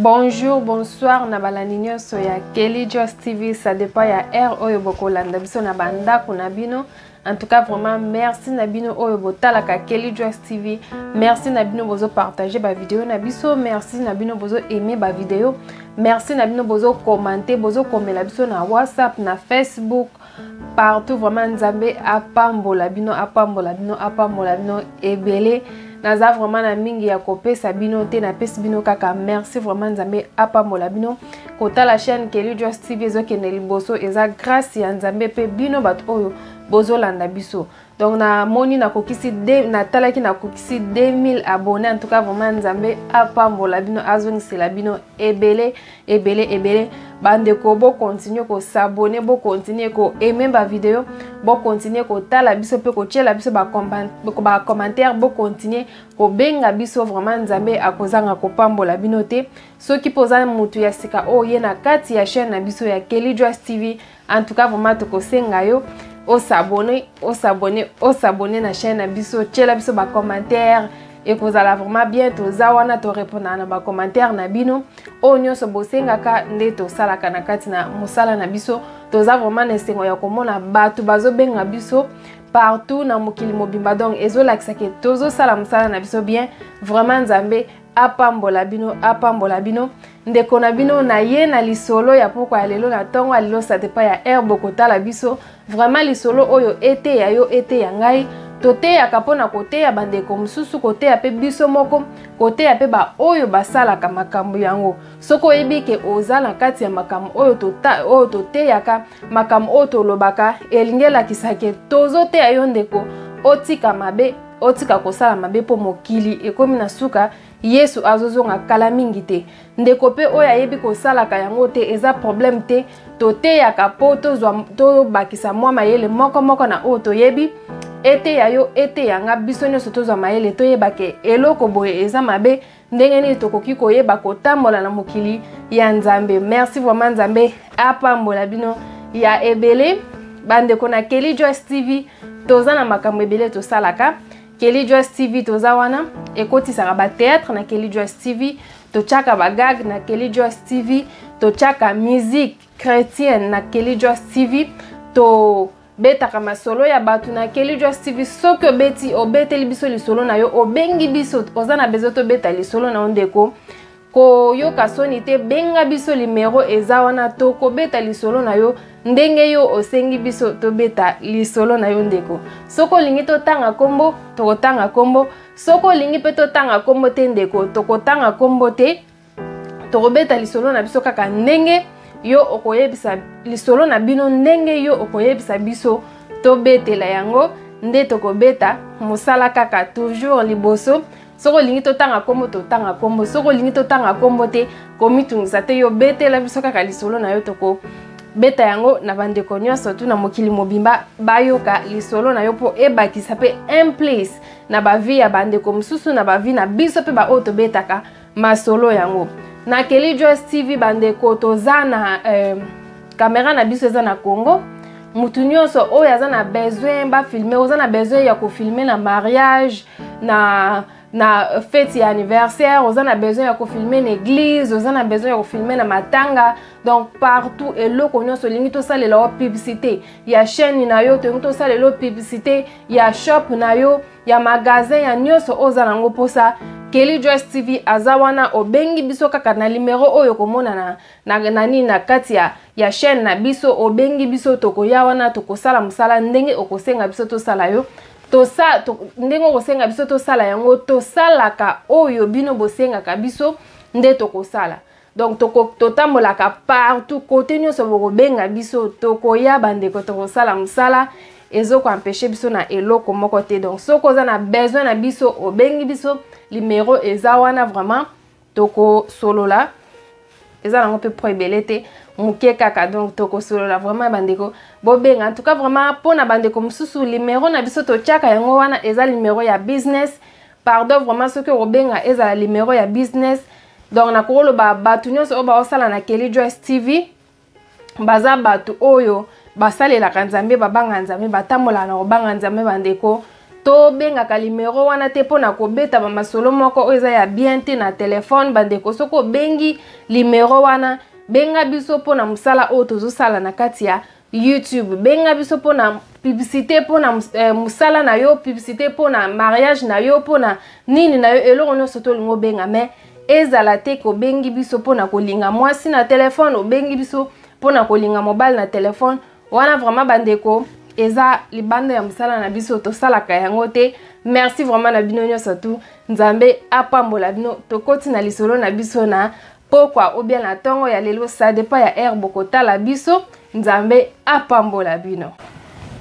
Bonjour, bonsoir na balandi nyonso ya Kelly Joss TV, ça dépend ya heure oyo bokolanda biso na bandako na bino. En tout cas vraiment merci na bino oyo botalaka Kelly Joss TV. Merci na bino bozo partager ba vidéo na biso, merci na bino bozo aimer ba vidéo. Merci na bino bozo commenter, bozo komela biso na WhatsApp, na Facebook, partout vraiment Nzambe apambola bino, apambola bino, apambola bino ebele. Naza vraiment na mingi ya kopesa bino te, napesi bino kaka merci vraiment Nzambe apambola bino. Kotala chaîne Kelly Joss TV ezokende liboso, eza grâce ya Nzambe pe bino bato oyo bozolanda biso. Donc namoni nakokisi natalaki nakokisi 2000 abonnés. En tout cas vraiment Nzambe apambola bino, azongisela bino ebele ebele ebele. Bandeko bo continuer ko s'abonner, bo continuer ko aimer ba vidéo, bo continuer ko tala biso pe ko tiela biso ba commentaire, bo continuer ko benga biso. Vraiment Nzambe akozanga kopambola bino te. Soki poza mutu ya sika oyo ye na kati ya chaîne na biso ya Kelly Joss TV, en tout cas vraiment tokosenga yo osabonner, osabonner, osabonner na chaîne na biso, tiela biso ba commentaire, ekozala vraiment bien. Toza wana torépondaka na ba commentaire na bino oyo nyonso bosengaka nde tosalaka na kati na mosala na biso. Toza vraiment na esengo ya komona bato bazobenga biso partout na mokili mobimba, donc ezolakisa ke tozosala mosala na biso bien. Vraiment Nzambe apambola bino, apambola bino. Ndeko na bino na ye na lisolo ya pokwa ya lelo, na ntongo ya lelo, ça dépend ya heure bokotala biso. Vraiment lisolo oyo eteya yo, eteya ngai. Toteyaka mpona koteya bandeko mosusu, koteya mpe biso moko, koteya mpe baoyo basalaka makambo yango. Soki oyebi ke oza na kati ya makambo oyo oyo toteyaka, makambo oyo tolobaka, elingi elakisa ke tozoteya yo ndeko, otika mabe, otika kosala mabe, mpo mokili ekomi na suka. Yesu azozonga kala mingi te. Ndeko mpe oyo ayebi kosalaka yango te, eza problème te. Toteyaka mpo tozwa tobakisa mwa mayele moko moko na oyo toyebi. Eteya yo, eteya nga, biso nyonso tozwa mayele, toyeba ke eloko boye eza mabe, ndenge nini tokoki koyeba kotambola na mokili ya Nzambe. Merci vraiment, Nzambe apambola bino ya ebele. Bandeko na Kelly Joyce TV, toza na makambo ebele tosalaka. Kelly Joyce TV toza wana, ekotisaka ba théâtre na Kelly Joyce TV, totiaka ba gag na Kelly Joyce TV, totiaka musique chrétienne na Kelly Joyce TV, to betaka masolo ya bato na Kelly Joyce TV. Soki obeti, obeteli biso lisolo na yo, obengi biso, oza na besoin tobeta lisolo na yo, ndeko, koyoka soni te, benga biso, limero eza wana, tokobeta lisolo na yo ndenge yo osengi biso tobeta lisolo na yo. Ndeko, soki olingi totanga kombo, tokotanga kombo. Soki olingi mpe totanga kombo te, ndeko, tokotanga kombo te. Tokobeta lisolo na biso kaka ndenge yo okoyebisa lisolo na bino, ndenge yo okoyebisa biso tobetela yango nde tokobeta. Mosala kaka toujours liboso. Soki olingi totanga kombo, totanga kombo. Soki olingi totanga kombo te, komitungisa te, yo betela biso kaka lisolo na yo, tokobeta yango na bandeko nyonso tu na mokili mobimba bayoka lisolo na yo, mpo ebakisa mpe un place na bavie ya bandeko mosusu, na bavie na biso mpe baoyo tobetaka masolo yango na Kelly Joyce TV. Bandeko, toza na kamera na biso eza na Congo. Mutu nyonso oyo aza na besoin bafilme, oza na besoin ya kofilme na mariage, na fête ya anniversaire, oza na besoin ya kofilme na église, oza na besoin ya kofilme na matanga, donc partout, eloko nyonso olingi tosalela yo publicité ya chaîne na yo, tolingi tosalela yo publicité ya shop na yo, ya magasin, ya nyonso oyo oza nango mposa, Kelly Joyce TV aza wana. Obengi biso kaka na limero oyo komona na nini na kati ya chaîne na biso. Obengi biso, tokoya wana, tokosala mosala ndenge okosenga biso tosala yo tosa, to, ndenge okosenga biso tosala yango. Tosalaka oyo bino bosengaka biso nde tokosala. Donc totambolaka partout, kote nyonso bokobenga biso, tokoya. Bandeko, tokosala mosala, ezokoempêche biso na eloko moko te. Donc soki oza na besoin na biso, obengi biso, limero eza wana. Vraiment tokosolola, eza nango mpe po ebele te, moke kaka. Donc tokosolola vraiment. Bandeko, bobenga. En tout cas vraiment, mpona bandeko mosusu, limero na biso totiaka yango wana, eza limero ya business. Pardon vraiment, soki okobenga, ezala limero ya business. Donc nakoloba bato nyonso oyo baosala na Kelly Joyce TV baza bato oyo basalelaka Nzambe, babanga Nzambe, batambolaka na kobanga Nzambe. Bandeko, Tobengaka limero wana te mpona kobeta bamasolo moko oyo eza ya bien te na telefone. Bandeko, soki obengi limero wana, benga biso mpona mosala oyo tozosala na kati ya YouTube. Benga biso mpona publicité, mpona mosala na yo, publicité mpona mariage na yo, mpona nini na yo, eloko nyonso tolingi obenga. Mais ezala te kobengi biso mpona kolinga mwasi na telefone, obengi biso mpona kolinga mobali na telefone. Wana vraiment, bandeko, eza libanda ya mosala na biso, tosalaka yango te. Merci vraiment na bino nyonso tu, Nzambe apambola bino. Tokoti na lisolo na biso na pokwa ou bien na ntongo ya lelo, ça dépend ya heure bokotala biso. Nzambe apambola bino.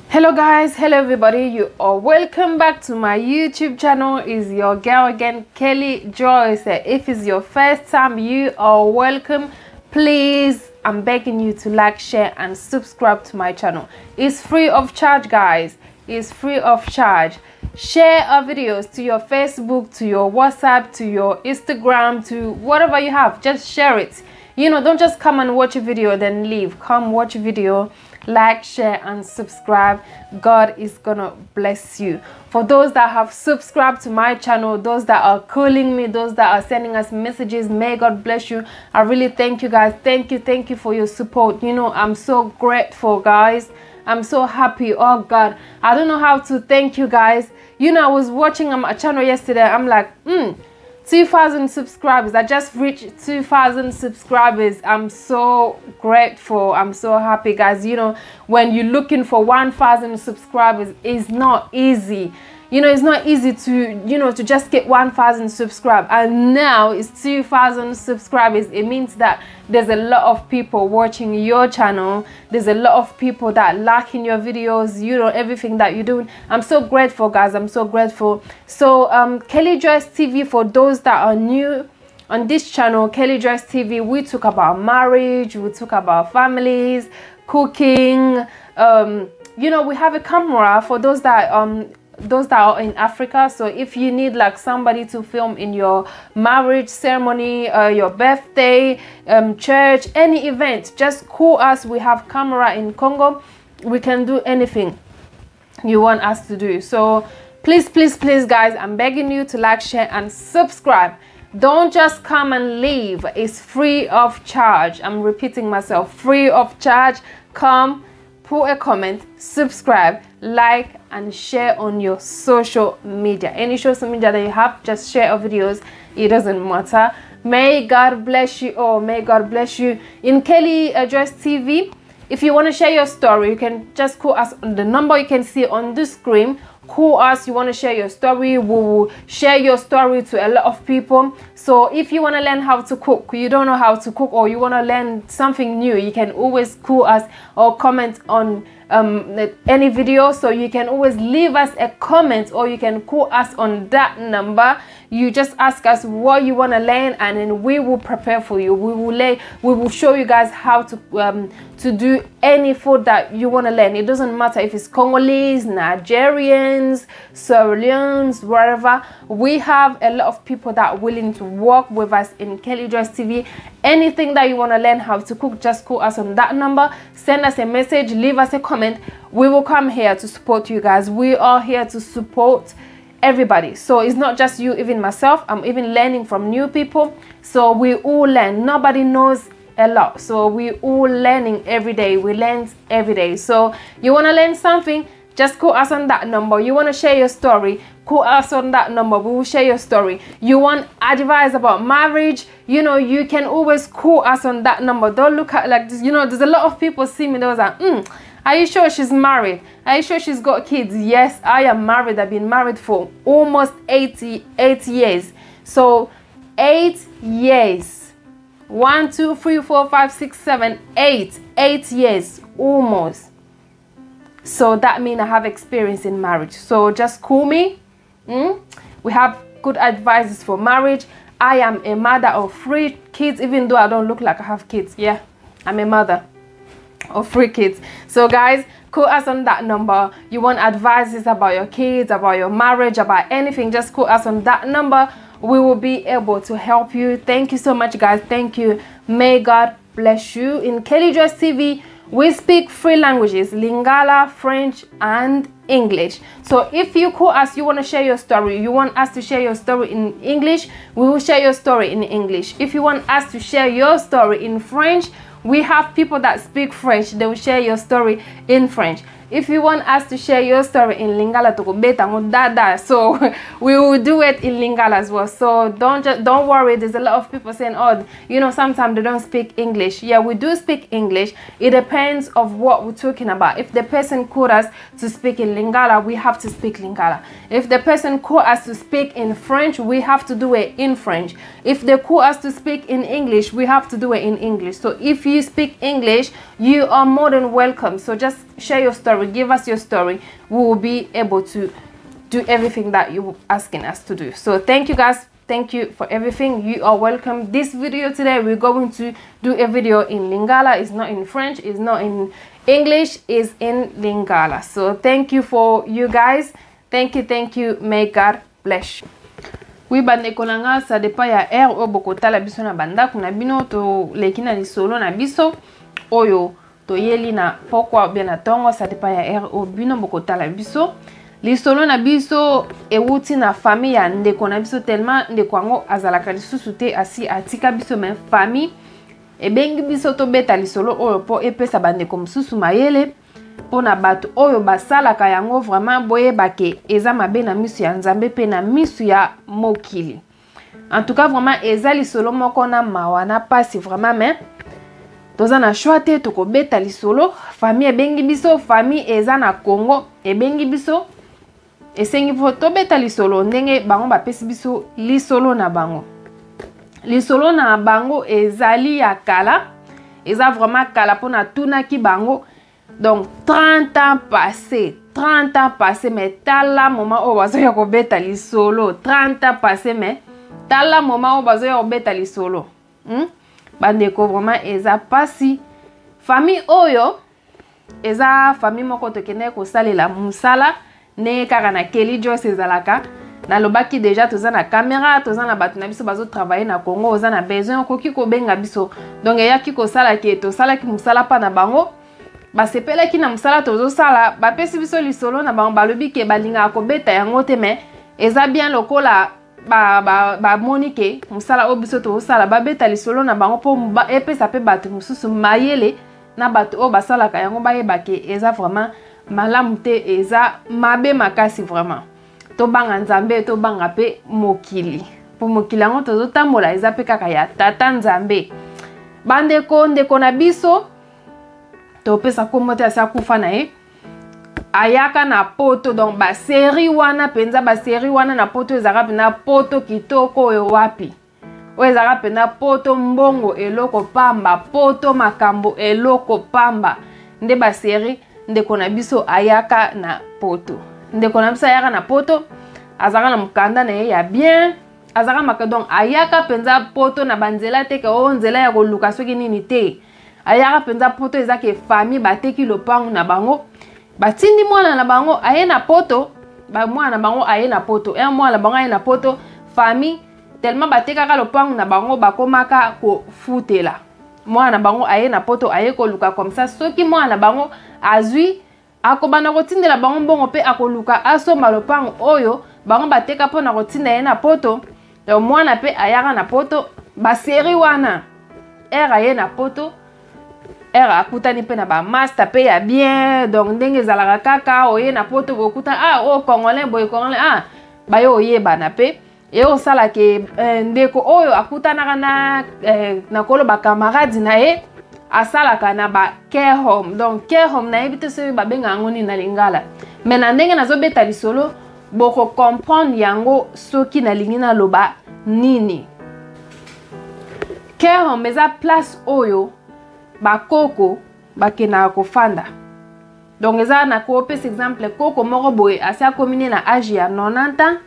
Hello guys, hello everybody, you are welcome back to my YouTube channel. Is your girl again, Kelly Joyce. If it's your first time, you are welcome. Please, I'm begging you to like, share and subscribe to my channel. It's free of charge, guys. It's free of charge. Share our videos to your Facebook, to your WhatsApp, to your Instagram, to whatever you have. Just share it. Don't just come and watch a video then leave. Come watch a video, like, share and subscribe. God is gonna bless you. For those that have subscribed to my channel, those that are calling me, those that are sending us messages, may God bless you. I really thank you guys. Thank you, thank you for your support. I'm so grateful, guys. I'm so happy. Oh God, I don't know how to thank you guys. I was watching a channel yesterday. I'm like, 2,000 subscribers. I just reached 2,000 subscribers. I'm so grateful. I'm so happy, guys. When you're looking for 1,000 subscribers, it's not easy. It's not easy to just get 1,000 subscribers. And now it's 2,000 subscribers. It means that there's a lot of people watching your channel. There's a lot of people that liking your videos, everything that you're doing. I'm so grateful, guys. I'm so grateful. So Kelly Joyce TV, for those that are new on this channel, Kelly Joyce TV, we talk about marriage, we talk about families, cooking. We have a camera for those that are in Africa. So if you need somebody to film in your marriage ceremony, your birthday, church, any event, just call us. We have camera in Congo. We can do anything you want us to do. So please, please, please, guys, I'm begging you to like, share and subscribe. Don't just come and leave. It's free of charge. I'm repeating myself, free of charge. Come, put a comment, subscribe, like and share on your social media. Any social media that you have, just share our videos. It doesn't matter. May God bless you all. May God bless you. In Kelly Joyce TV, if you want to share your story, you can just call us on the number you can see on the screen. Call us. You want to share your story, we will share your story to a lot of people. So if you want to learn how to cook, you don't know how to cook, or you want to learn something new, you can always call us or comment on any video. So you can always leave us a comment, or you can call us on that number. You just ask us what you want to learn, and then we will prepare for you. We will show you guys how to do any food that you want to learn. It doesn't matter if it's Congolese, Nigerians, Sierra Leones, wherever. We have a lot of people that are willing to work with us in Kelly Joyce TV. Anything that you want to learn how to cook, just call us on that number. Send us a message, leave us a comment. We will come here to support you guys. We are here to support everybody. So it's not just you, even myself. I'm even learning from new people. So we all learn. Nobody knows a lot. So we all learning every day. We learn every day. So you want to learn something, just call us on that number. You want to share your story, call us on that number. We will share your story. You want advice about marriage, you can always call us on that number. Don't look at like this. There's a lot of people see me, they was like, are you sure she's married? Are you sure she's got kids? Yes, I am married. I've been married for almost 88 years. So 8 years. 1, 2, 3, 4, 5, 6, 7, 8. 8 years almost. So that means I have experience in marriage. So just call me. We have good advices for marriage. I am a mother of 3 kids, even though I don't look like I have kids. Yeah, I'm a mother of 3 kids. So guys, call us on that number. You want advices about your kids, about your marriage, about anything, just call us on that number. We will be able to help you. Thank you so much, guys. Thank you. May God bless you. In Kelly Joyce TV, we speak 3 languages: Lingala, French and English. So if you call us, you want to share your story, you want us to share your story in English, we will share your story in English. If you want us to share your story in French, we have people that speak French. They will share your story in French. If you want us to share your story in Lingala, tokobeta yango dada. So we will do it in Lingala as well. So don't worry. There's a lot of people saying, oh, sometimes they don't speak English. Yeah, we do speak English. It depends of what we're talking about. If the person called us to speak in Lingala, we have to speak Lingala. If the person called us to speak in French, we have to do it in French. If they call us to speak in English, we have to do it in English. So if you speak English, you are more than welcome. So just share your story, give us your story. We will be able to do everything that you're asking us to do. So thank you guys. Thank you for everything. You are welcome. This video today, we're going to do a video in Lingala. It's not in French, it's not in English, it's in Lingala. So thank you for you guys. Thank you, thank you. May God bless you. Oui, bandeko na nga, ça dépend ya heure oyo bokotala biso na bandako na bino. Toleki na lisolo na biso oyo toyeli na pokwa bien na ntongo, ça dépend ya heure oyo bino bokotala biso. Lisolo na biso ewuti na famille ya ndeko na biso, tellement ndeko yango azalaka lisusu te, asi atika biso, mais famille ebengi biso tobeta lisolo oyo mpo epesa bandeko mosusu mayele mpona bato oyo basalaka yango. Vraiment, boyeba ke eza mabe na miso ya Nzambe mpe na miso ya mokili. En tout cas, vraiment, eza lisolo moko na mawa na pasi vraiment, mais toza na choix te, tokobeta lisolo. Famille ebengi biso, famille eza na Congo ebengi biso, esengi fo tobeta lisolo ndenge bango bapesi biso lisolo na bango. Lisolo na bango ezali ya kala, eza vraiment kala, mpona tunaki bango, donc 30 ans passé, 30 ans passé. Mais tala moment oyo bazoya kobeta lisolo, 30 ans passé, mais tala moment oyo bazoya kobeta lisolo, Bandeko, vraiment eza pasi. Famille oyo eza famille moko tokendaki kosalela mosala ndenge kaka na Kelly Joyce ezalaka. Nalobaki déjà, toza na caméra, toza na bato na biso bazotravaille na Congo. Oza na besoin, okoki kobenga biso. Donc eyaki kosala ke tosalaki mosala mpa na bango, basepelaki na mosala tozosala, bapesi biso lisolo na bango. Balobi ke balingaka kobeta yango te, mais eza bien lokola bamoni ba, ba ke mosala oyo biso tozosala, babeta lisolo na bango mpo epesa mpe bato mosusu mayele na bato oyo basalaka yango, bayeba ke eza vraiment malamu te, eza mabe makasi. Vraiment, tobanga Nzambe, tobanga mpe mokili, mpo mokili yango tozotambola eza mpe kaka ya tata Nzambe. Bandeko, ndeko na biso, topesa nkombo te, asi akufa na ye, ayaka na Poto. Donc basérie wana mpenza, basérie wana na Poto ezalaka mpenza Poto kitoko oyo wapi, oyo ezalaka mpenza Poto mbongo eloko pamba, Poto makambo eloko pamba nde basérie. Ndeko na biso ayaka na Poto, ndeko na biso ayaka na Poto, azalaka na mokanda na ye ya bien, azalaka maka. Donc ayaka mpenza Poto na banzela te ke oyo nzela ya koluka soki nini te. Ayaka mpenza Poto, eza ke famille bateki lopango na bango, batindi mwana na bango aye na Poto. Mwana na bango aye na Poto, un mwana na bango aye na Poto. Famille, tellement batekaka lopango na bango, bakomaka kofutela mwana na bango aye na Poto. Aye koluka comme ça, soki mwana na bango azwi, akobanda kotindela bango mbongo mpe akoluka asomba lopango oyo bango bateka mpona kotinda ye na Poto. Donc mwana mpe ayaka na Poto, basérie wana. Ere aye na Poto, ere akutani mpe na bamaster mpe ya bien. Donc ndenge ezalaka kaka, oye na Poto, bokuta, ah, oyo Congolais boye, Congolais, ah, baye oyebana mpe ye osalaka. Ndeko oyo akutanaka na koloba camarade na ye asalaka na ba care home. Donc care home, nayebi te soki babenga yango nini na lingala, mais na ndenge nazobeta lisolo, bokocomprendre yango soki nalingi naloba nini. Care home eza place oyo bakoko bakendaka kofanda. Donc eza na kopesa exemple, koko moko boye asi akomi ne na age ya 90 ans,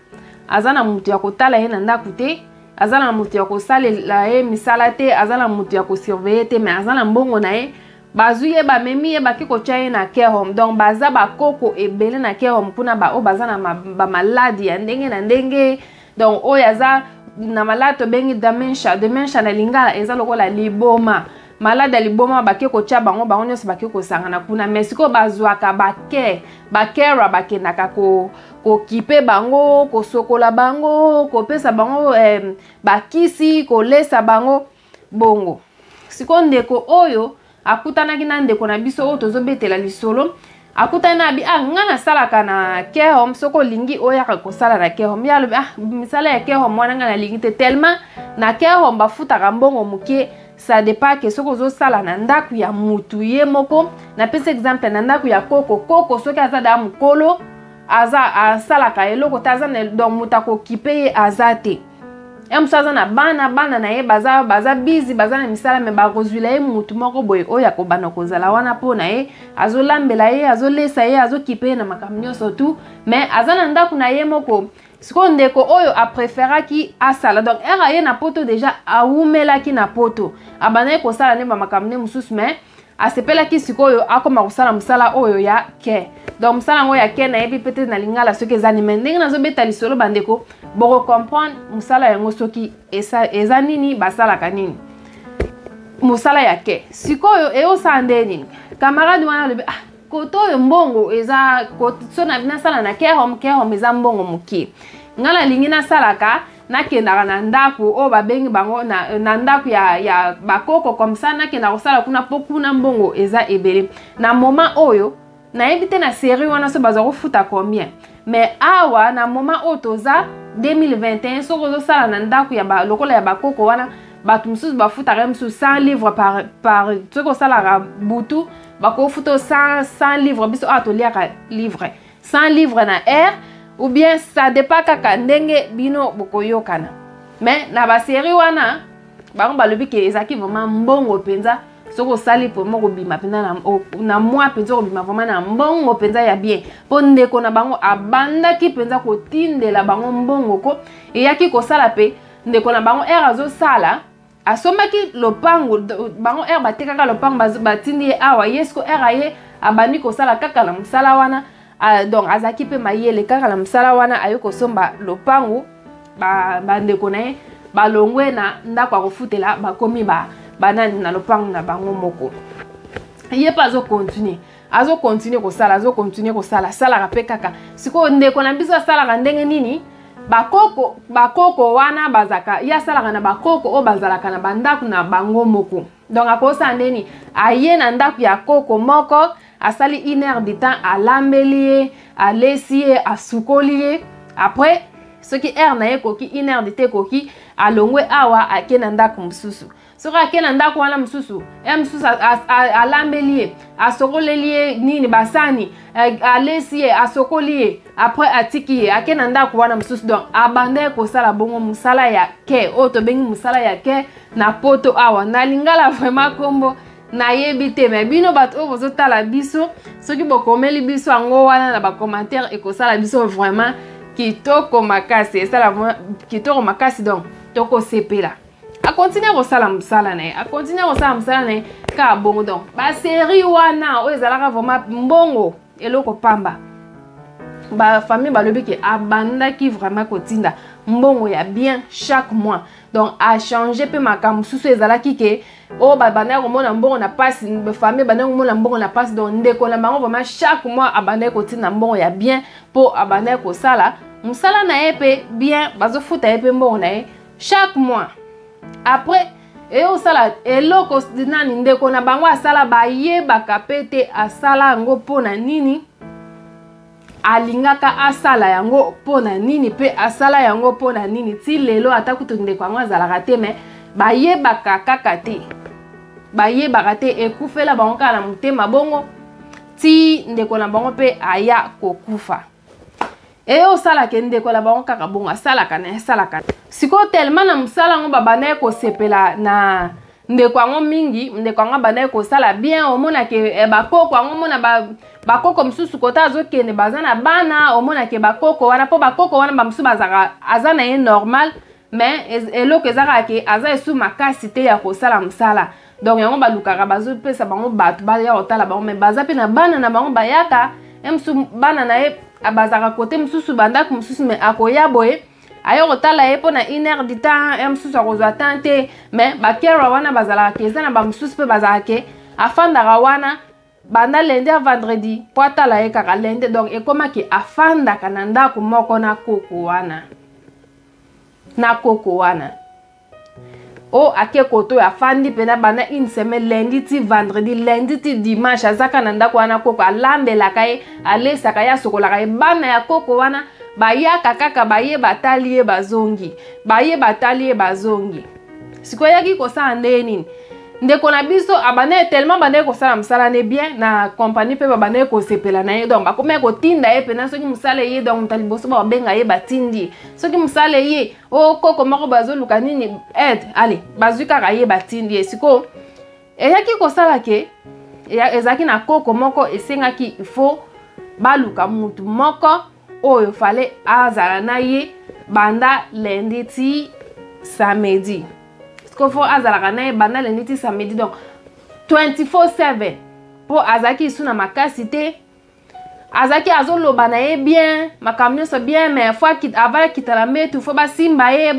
aza na moto ya kotala ye na ndako te, aza na moto ya kosalela ye misala te, aza na moto ya kosurveiller te, mais aza na mbongo na ye. Bazwi ye, bamemi ye, baki kotya ye na care home. Donc baza bakoko ebele na care home kuna, baoyo baza na bamaladi ya ndenge na ndenge. Donc oyo aza na maladi tobengi dementia. Dementia na lingala eza lokola liboma. Malade ya liboma, bake kotya bango, bango nyonso bake kosangana kuna. Mais sikoyo bazwaka bake bakera, bakendaka kokipe bango, kosokola bango, kopesa bango bakisi, kolesa bango bongo. Sikoyo ndeko oyo akutanaki na ndeko na biso oyo tozobetela lisolo, akutani na abi: "Ah, nga nasalaka na care home, soki olingi oyaka kosala na care home." Ye alobi: "Ah, misala ya care home wana nga nalingi te, tellement na care home bafutaka mbongo moke." Ça dépend ke soki ozosala na ndako ya mutu ye moko. Napesi exemple na ndako ya koko. Koko soki aza daa mokolo, aza asalaka eloko te, aza na, donc moto akokipe ye aza te. Ye mosu aza na bana, bana na ye baza busy, baza na misala, me bakozwila ye mutu moko boye oyo akobanda kozala wana mpo na ye, azolambela ye, azolesa ye, azokipe ye na makambo nyonso tu, mais aza na ndako na ye moko. Sikoyo ndeko oyo apréféraki asala, donc ere aye na Poto déjà, awumelaki na Poto, abandaki kosala nde bamakambo nde mosusu, mais asepelaki sikoyo akoma kosala mosala oyo ya care. Donc mosala yango ya care, nayebi peut-être na lingala soki eza nini, mais ndenge nazobeta lisolo, bandeko bokocomprendre mosala yango soki eza nini, basalaka nini, mosala ya care. Sikoyo eyosala nde nini? Camarade wana alobi: "Ah, kote oyo mbongo eza so nasala na care home, care home eza mbongo moke. Ngai nalingi nasalaka, nakendaka na ndako oyo babengi bango na ndako ya bakoko, comme ça nakenda kosala kuna, mpo kuna mbongo eza ebele." Na moment oyo nayebi te na série wana so bazwa kofuta combien, mais awa na moment oyo toza 2021, soki ozosala na ndako ya lokola ya bakoko wana, bato mosusu bafutaka ye mosusu 100 livre par, soki osalaka butu, bakofuta 100 livre. Biso awa toliaka livre, 100 livre na heure, ou bien ça dépend kaka ndenge bino bokoyokana. Mais na basérie wana, bango balobi ke ezalaki vraiment mbongo mpenza. Soki osali vraiment, kobima mpenza na mwa mpenza, kobima vraiment na mbongo mpenza ya bien, mpo ndeko na bango abandaki mpenza kotindela bango mbongo. Ko eyaki kosala mpe ndeko na bango ere azosala, asombaki lopango. Bango ere batekaka lopango, batindi ye awa. Ye siko ere aye, abandi kosala kaka na mosala wana. Donc azalaki mpe mayele kaka na mosala wana, aye kosomba lopango. Bandeko na ye balongwe na ndako ya kofutela, bakomi banani na lopango na bango moko. Ye mpe azocontinuer, azocontinuer kosala, azocontinuer kosala, asalaka mpe kaka. Sikoyo ndeko na biso asalaka ndenge nini? Bakoko wana bazalaka, ye asalaka na bakoko oyo bazalaka na bandako na bango moko. Donc akosala ndeni? Aye na ndako ya koko moko, asali une heure de temps, alambeli ye, alesi ye, asukoli ye. Après soki heure na ye ekoki, une heure de temps ekoki, alongwe awa, ake na ndako mosusu. Soki ake na ndako wana mosusu, ye mosusu alambeli ye, asokoleli ye nini, basani, alesi ye, asokoli ye, après atiki ye, ake na ndako wana mosusu. Donc abanda ye kosala bongo mosala ya care, oyo tobengi mosala ya care na Poto awa. Na lingala vraiment nkombo nayebi te, me bino bato oyo bozotala biso, soki bokomeli biso yango wana na bacommentaire, ekosala biso vraiment kitoko makasi, esala kitoko makasi, donc tokosepela. Acontinuer kosala mosala na ye, acontinuer kosala mosala na ye kaka bongo. Donc basérie wana oyo ezalaka vraiment mbongo eloko pamba, bafamille balobi ke abandaki vraiment kotinda mbongo ya bien chaque mois. Donc achanger mpe makambo mosusu ezalaki ke oyo babandaki komona mbongo na pasi, famille bandaki komona mbongo na pasi. Donc ndeko na bango vraiment chaque mois abandaki kotinda mbongo ya bien, mpo abandaki kosala mosala na ye mpe bien, bazofuta ye mpe mbongo na ye chaque mois. Après eyosala eloko nani ndeko na bango asala, bayebaka mpe te asala yango mpo na nini, alingaka asala yango mpo na nini, mpe asala yango mpo na nini. Ti lelo, ata kutu ndeko yango azalaka te, me bayebaka kaka te, bayebaka te, ekufela bango kaka na motema bongo ti ndeko na bango mpe aya kokufa. Eye osalaka ndeko na bango kaka bongo, asalaka na asalaka. Sikoyo tellement na mosala yango babandaki kosepela na ndeko yango mingi, ndeko yango abandaki kosala bien. Omonake bakoko yango, omona bakoko mosusu kota azokende, baza na bana, omonake bakoko wana, mpo bakoko wana bamosusu bazalaka, aza na ye normal, mais eloko eza kaka ke aza esu makasi te ya kosala mosala. Donc yango balukaka, bazopesa bango bato baya kotala bango, mais baza mpe na bana na bango bayaka. Ye mosusu bana na ye bazalaka kote mosusu, bandako mosusu, mais akoya boye. Aye kotala ye mpo na une heure du temps ya mosusu, akozwa temps te. Mais bacarer wana bazalaka ke eza na bamosusu mpe bazalaka ke afandaka wana banda lundi à vendredi mpo atala ye kaka lundi. Donc ekomaki afandaka na ndako moko na koko wana, na koko wana o ake koto oyo afandi mpena banda une semaine, lundi ti vendredi, lundi ti dimanche, azaka na ndako wana. Koko alambelaka ye, alesaka ye, asokolaka ye. Bana ya koko wana bayaka kaka, baye batali ye, bazongi, baye batali ye, bazongi. Sikoyo ayaki kosala ndenge nini? Ndeko na biso abandaki tellement, bandaki kosala mosala ne bien na compagnie mpe babandaki kosepela na ye. Donc bakomaki kotinda ye mpena soki mosala eye. Donc moto ya liboso babenga ye, batindi ye. Soki mosala eye, o koko moko bazoluka nini, aide, ale bazwi kaka ye, batindi ye. Sikoyo eyaki kosala ke ezalaki na koko moko esengaki il faut baluka mutu moko oyo fallait azala na ye banda lundi ti samedi. Sikoyo faut azalaka na ye banda lundi ti samedi, donc 24/7, mpo azalaki lisu na makasi te. Azalaki azoloba na ye bien, makambo nyonso bien, mais faut avant akita na mbetu, faut basimba ye,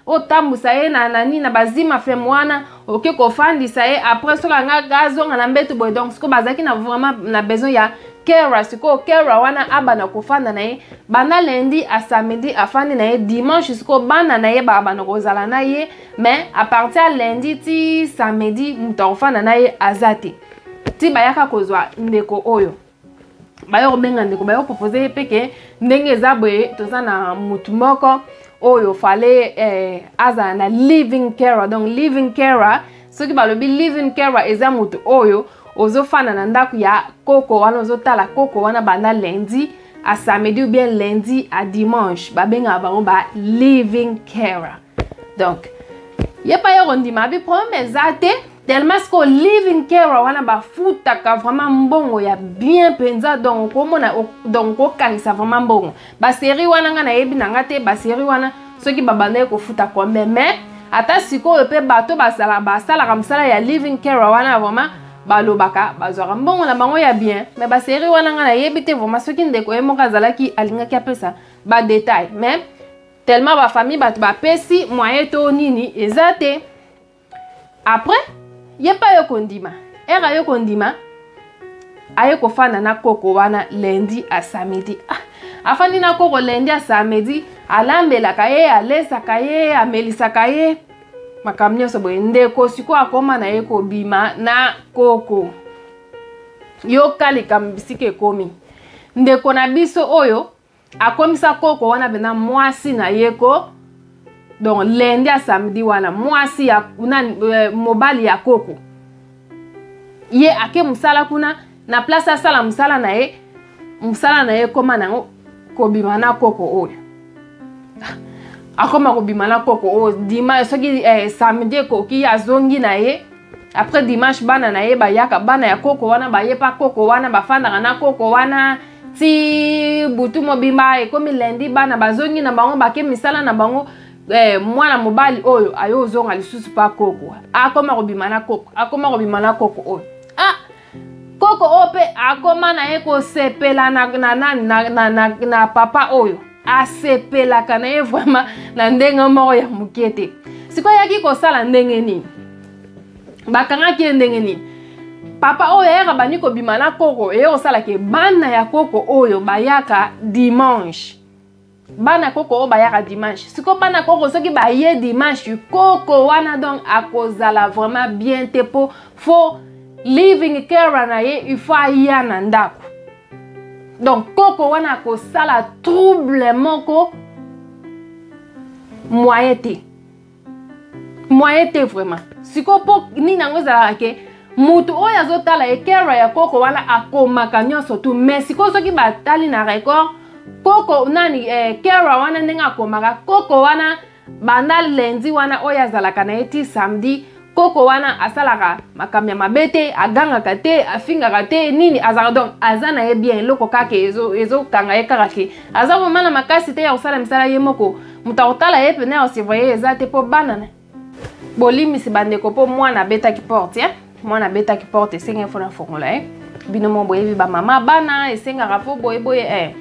otambusa ye na nani, na bazima flemme wana, oke kofandisa ye. Après soki anga azonga na mbetu boye. Donc sikoyo bazalaki na vraiment na besoin ya carer. Sikoyo carer wana abanda kofanda na ye banda lundi à samedi, afandi na ye. Dimanche sikoyo bana na ye babanda kozala na ye, mais à partir ya lundi ti samedi, moto akofanda na ye aza te. Ti bayaka kozwa ndeko oyo, baya kobenga ndeko, baya kopropose ye mpe ke ndenge eza boye, toza na mutu moko oyo fallait azala na living carer. Donc living carer, soki balobi living carer, eza motu oyo ozofanda na ndako ya koko wana, ozotala koko wana banda lundi à samedi ou bien lundi à dimanche. Babengaka bango ba living carer. Donc ye mpa ye kondima, abi problème eza te. Tellement sikoyo living carer wana bafutaka vraiment mbongo ya bien mpenza. Donc okomona, donc okokangisa vraiment mbongo. Basérie wana nga nayebi na nga te, basérie wana soki babandaki kofuta combien. Mais ata sikoyo mpe bato basalaka mosala ya living carer wana, vraiment balobaka bazwaka mbongo na bango ya bien. Mais basérie wana nga nayebi te vraiment. Soki ndeko ye moko azalaki, alingaki apesa badétail. Mais tellement bafamille, bato bapesi moyen to nini eza te. Après ye mpe aye kondima ere, aye kondima, aye kofanda na koko wana lundi à samedi. Ah, afandi na koko lundi à samedi, alambelaka ye, alesaka ye, amelisaka ye, makambo nyonso boye. Ndeko sikoyo akóma na ye kobima na koko. Yoka likambo bisika ekomi. Ndeko na biso oyo akomisa koko wana mpena mwasi na ye ko. Donc lundi ya samedi wana, mwasi ya nani, mobali ya koko, ye ake mosala kuna. Na place asala mosala na ye, mosala na ye ekóma nango kobima na koko oyo. Akóma kobima na koko oyo dima. Soki samedi ekoki, azongi na ye. Après dimanche, bana na ye bayaka, bana ya koko wana baye pa koko wana, bafandaka na koko wana ti butu mobimba. Ekomi lundi, bana bazongi na bango, bake misala na bango. Mwana mobali oyo aye ozonga lisusu pa koko, akoma kobima na koko, akoma kobima na koko oyo. Ah, koko oyo mpe akoma na ye kosepela na, na, na, na, na, na, na papa oyo. Asepelaka na ye vraiment na ndenge moko ya moke te. Sikoyo ayaki kosala ndenge nini? Bakangaki ye ndenge nini? Papa oyo ayaka, bandi kobima na koko, eye kosalaka bana ya koko oyo bayaka dimanche. Bana koko oyo bayaka dimanche, sikoyo bana koko soki baye dimanche, koko wana donc akozala vraiment bien te, mpo faut living carer na ye il faut aya na ndako. Donc koko wana akosala trouble moko, moyen te, moyen te vraiment. Sikoyo mpo nini yango ezalaka ke motu oyo azotala ye, carer ya koko wana, akomaka nyonso tu. Mais sikoyo soki batali na record, koko nani, carer wana ndenge akomaka, koko wana banda lundi wana oyo azalaka na ye ti samedi, koko wana asalaka makambo ya mabe te, agangaka te, afingaka te, nini, azalaka donc aza na ye bien. Eloko kaka ezokanga ye kaka ke aza vraiment na makasi te ya kosala misala ye moko. Moto akotala ye pene ya kosurveiller eza te, mpo bana na bolimisi bandeko, mpo mwana abetaki porte, eh? Mwana abetaki porte, esengaki faut nafongola ye. Bino mo boyebi bamama bana, esengaka faut boyeboye.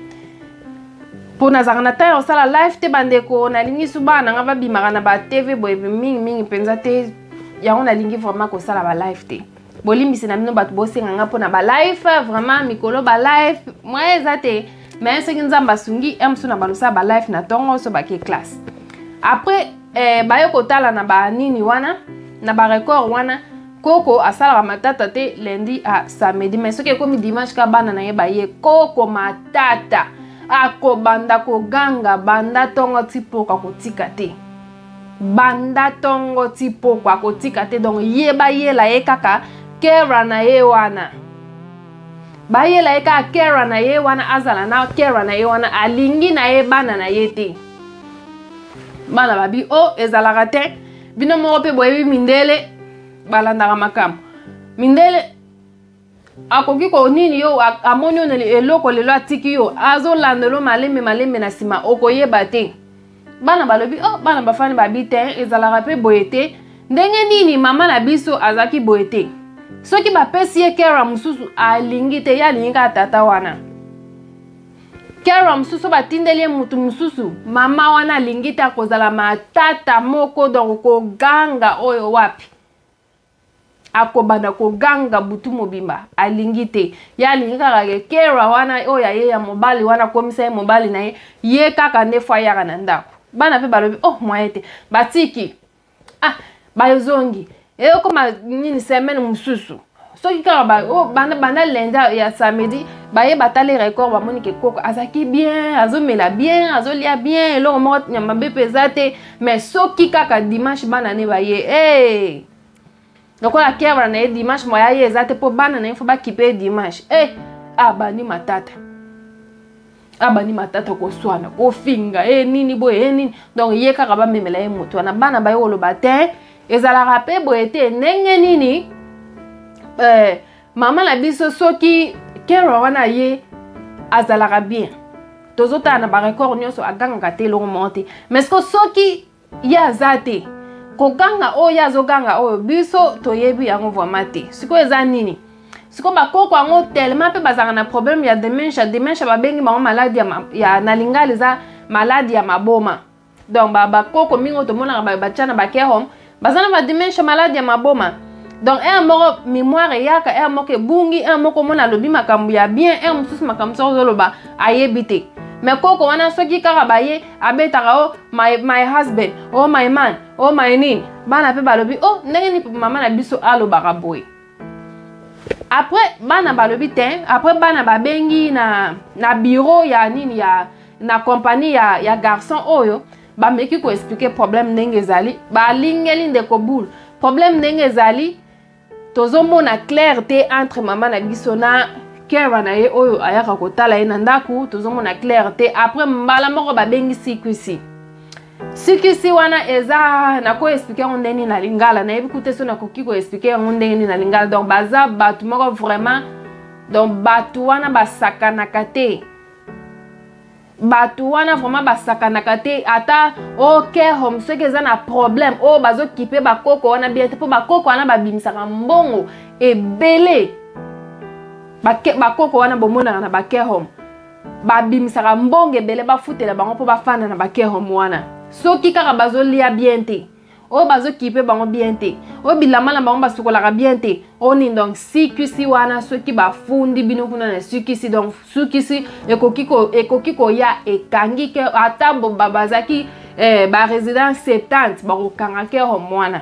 Mpo nazalaka na temps ya kosala live te bandeko, nalingi su bana na nga babimaka na ba TV boye mingimingi mpenza te, yango nalingi vraiment kosala ba live te. Bolimbisi na bino bato bosenga nga mpona ba live, vraiment mikolo ba live moyen eza te, mais soki Nzambe asungi ya mosusu na balosala ba live na ntongo so bake classe. Après baye kotala na banini wana na barecord wana, koko asalaka matata te lundi a samedi, mais soki ekomi dimanche ka bana na ye baye, koko matata akobanda koganga banda ntongo ti poko, akotika te, banda ntongo ti poko akotika te. Donc ye bayela ye kaka carer na ye wana, bayela ye kaka carer na ye wana, azala na carer na ye wana, alingi na ye bana na ye te. Bana babi o oh, ezalaka te. Bino moko mpe boyebi mindele balandaka makambo. Mindele akoki konini yo, amoni yo eloko lelo, atiki yo, azolandelo malembe malembe na nsima, okoyeba te. Bana balobi oh, bana bafani babi te, ezalaka mpe boye te. Ndenge nini mama na biso azalaki boye te? Soki bapesi ye carer mosusu, alingi te, ye alingi kaka tata wana. Carer mosusu batindeli ye motu mosusu, mama wana alingi te, akozala matata moko, donc koganga oyo wapi, akobanda koganga butu mobimba, alingi te. Ye alingi kaka ke carer wana oyo aye ya mobali wana, akomisa ye mobali na ye, ye kaka nde fo ayaka na ndako. Bana mpe balobi oh, moyen te, batiki. Ah, bazongi, eyokoma nini, semaine mosusu soki kaka ba, oh, banda, banda lundi ya samedi, baye batali record, bamoni ke koko azalaki bien, azomela bien, azolia bien, eloko moko ya mabe mpe eza te. Mais soki kaka dimanche bana ne baye, hey! Lokola carer na ye dimanche moya ye eza te, mpo bana na ye fo bakipe ye dimanche, hey! Abandi matata, abandi matata, koswana, kofinga e nini boye e nini. Donc ye kaka bamemela ye moto wana. Bana baye koloba te, ezalaka mpe boye te. Ndenge nini mama na biso soki carer wana ye azalaka bien, tozotala na barecord nyonso, agangaka te, eloko moko te, mais ce soki ye aza te, koganga oyo ye azoganga oyo biso toyebi yango vraiment te. Sikoyo eza nini? Sikoyo bakoko yango tellement mpe bazalaka na problème ya dementia. Dementia babengi bango maladi ya na lingala eza maladi ya maboma. Donc bakoko mingi oyo tomonaka batya na bacare home baza na badementia, maladi ya maboma. Donc heure moko mémoire eyaka, heure moko ebungi, heure moko omona alobi makambo ya bien, heure mosusu makambo soki ozoloba ayebi te. Mais koko wana soki kaka baye, abetaka o oh, my husband, oh my man, oh my nini. Bana mpe balobi oh, ndenge nini mama na biso alobaka boye? Après bana balobi te. Après bana babengi na bureau ya nini ya na compagnie ya garçon oyo, bameki koexpliquer problème ndenge ezali, balingeli ndeko boule problème ndenge ezali. Tozomona clair te entre mama na biso na carer na ye oyo ayaka kotala ye na ndako, tozomona clair te. Après mbala moko babengi CQC. CQC wana eza, nakoexpliquer yango ndenge nini na lingala? Nayebi kute so nakoki koexpliquer yango ndenge nini na lingala. Donc baza bato moko vraiment, donc bato wana basakanaka te, bato wana vraiment basakanaka te. Ata o care home soki eza na problème oyo bazokipe bakoko wana bien te, mpo bakoko wana babimisaka mbongo ebele. Bakoko wana bomonaka na bacare home babimisaka mbongo ebele, bafutela bango mpo bafanda na bacare home wana. Soki kaka bazolia bien te, oyo bazokipe bango bien te, oyo bilamba na bango basukolaka bien te, oyo nini, donc CQC wana soki bafundi bino kuna na CQC, donc CQC ekoki koya ekangi ke ata bazalaki barésident 70, bakokanga care home wana.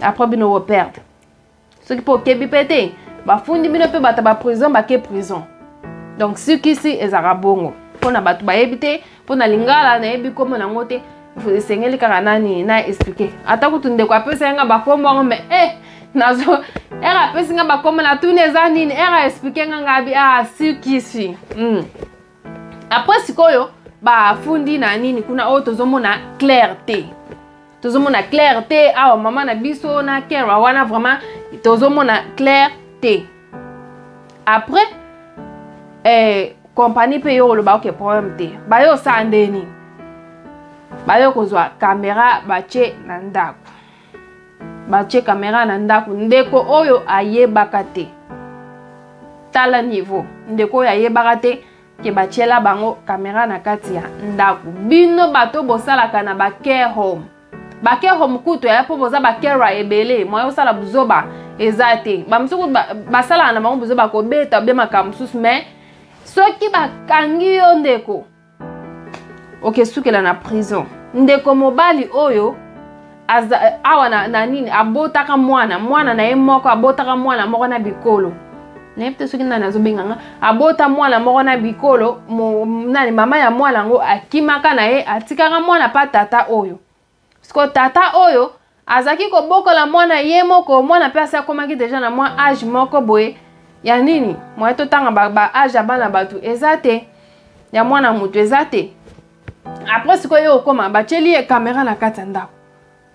Après bino boperdre soki mpo okebi mpe te, bafundi bino mpe bato baprison bake prison. Donc CQC ezalaka bongo mpona bato bayebi te. Mpo na lingala nayebi nkombo nango te, esengeli kaka nani na expliquer. Ata kutu ndeko apesa nga bakombo yango, mais nazo ere apesi nga bakombo, natuni eza nini, ere aexpliquer nga, ngabi ah, CQC. Après sikoyo bafundi na nini kuna oyo tozomona clair te, tozomona clair te awa mama na biso na carer wana vraiment tozomona clair te. Après compagnie mpe yo koloba oke problème te, baye osala nde nini? Baye kozwa caméra, batie na ndako, batie caméra na ndako. Ndeko oyo ayebaka te, tala niveau, ndeko oyo ayebaka te. Ke batiela bango kamera na kati ya ndako. Bino bato bosalaka na ba care home, ba care home kutu ya mpo boza ba care ebele, moyen osala buzoba eza te. Bamosusu basalaka na bango buzoba, kobeta be makambo mosusu, mais soki bakangi yo, ndeko, okesukela na prison. Ndeko mobali oyo aza, awa na nini, abotaka mwana na ye moko, abotaka mwana moko na bikolo. Nayebi te soki nani azobenga nga. Abota mwana moko na bikolo nani, mama ya mwana yango akimaka na ye, atikaka mwana pa tata oyo. Siko tata oyo azalaki kobokola mwana ye moko. Mwana mpe asi akomaki déjà na mwa âge moko boye ya nini, moye totanga ba âge ya bana bato eza te, ya mwana moto eza te. Après sikoyo ye okóma, batieli ye kamera na kati ya ndako.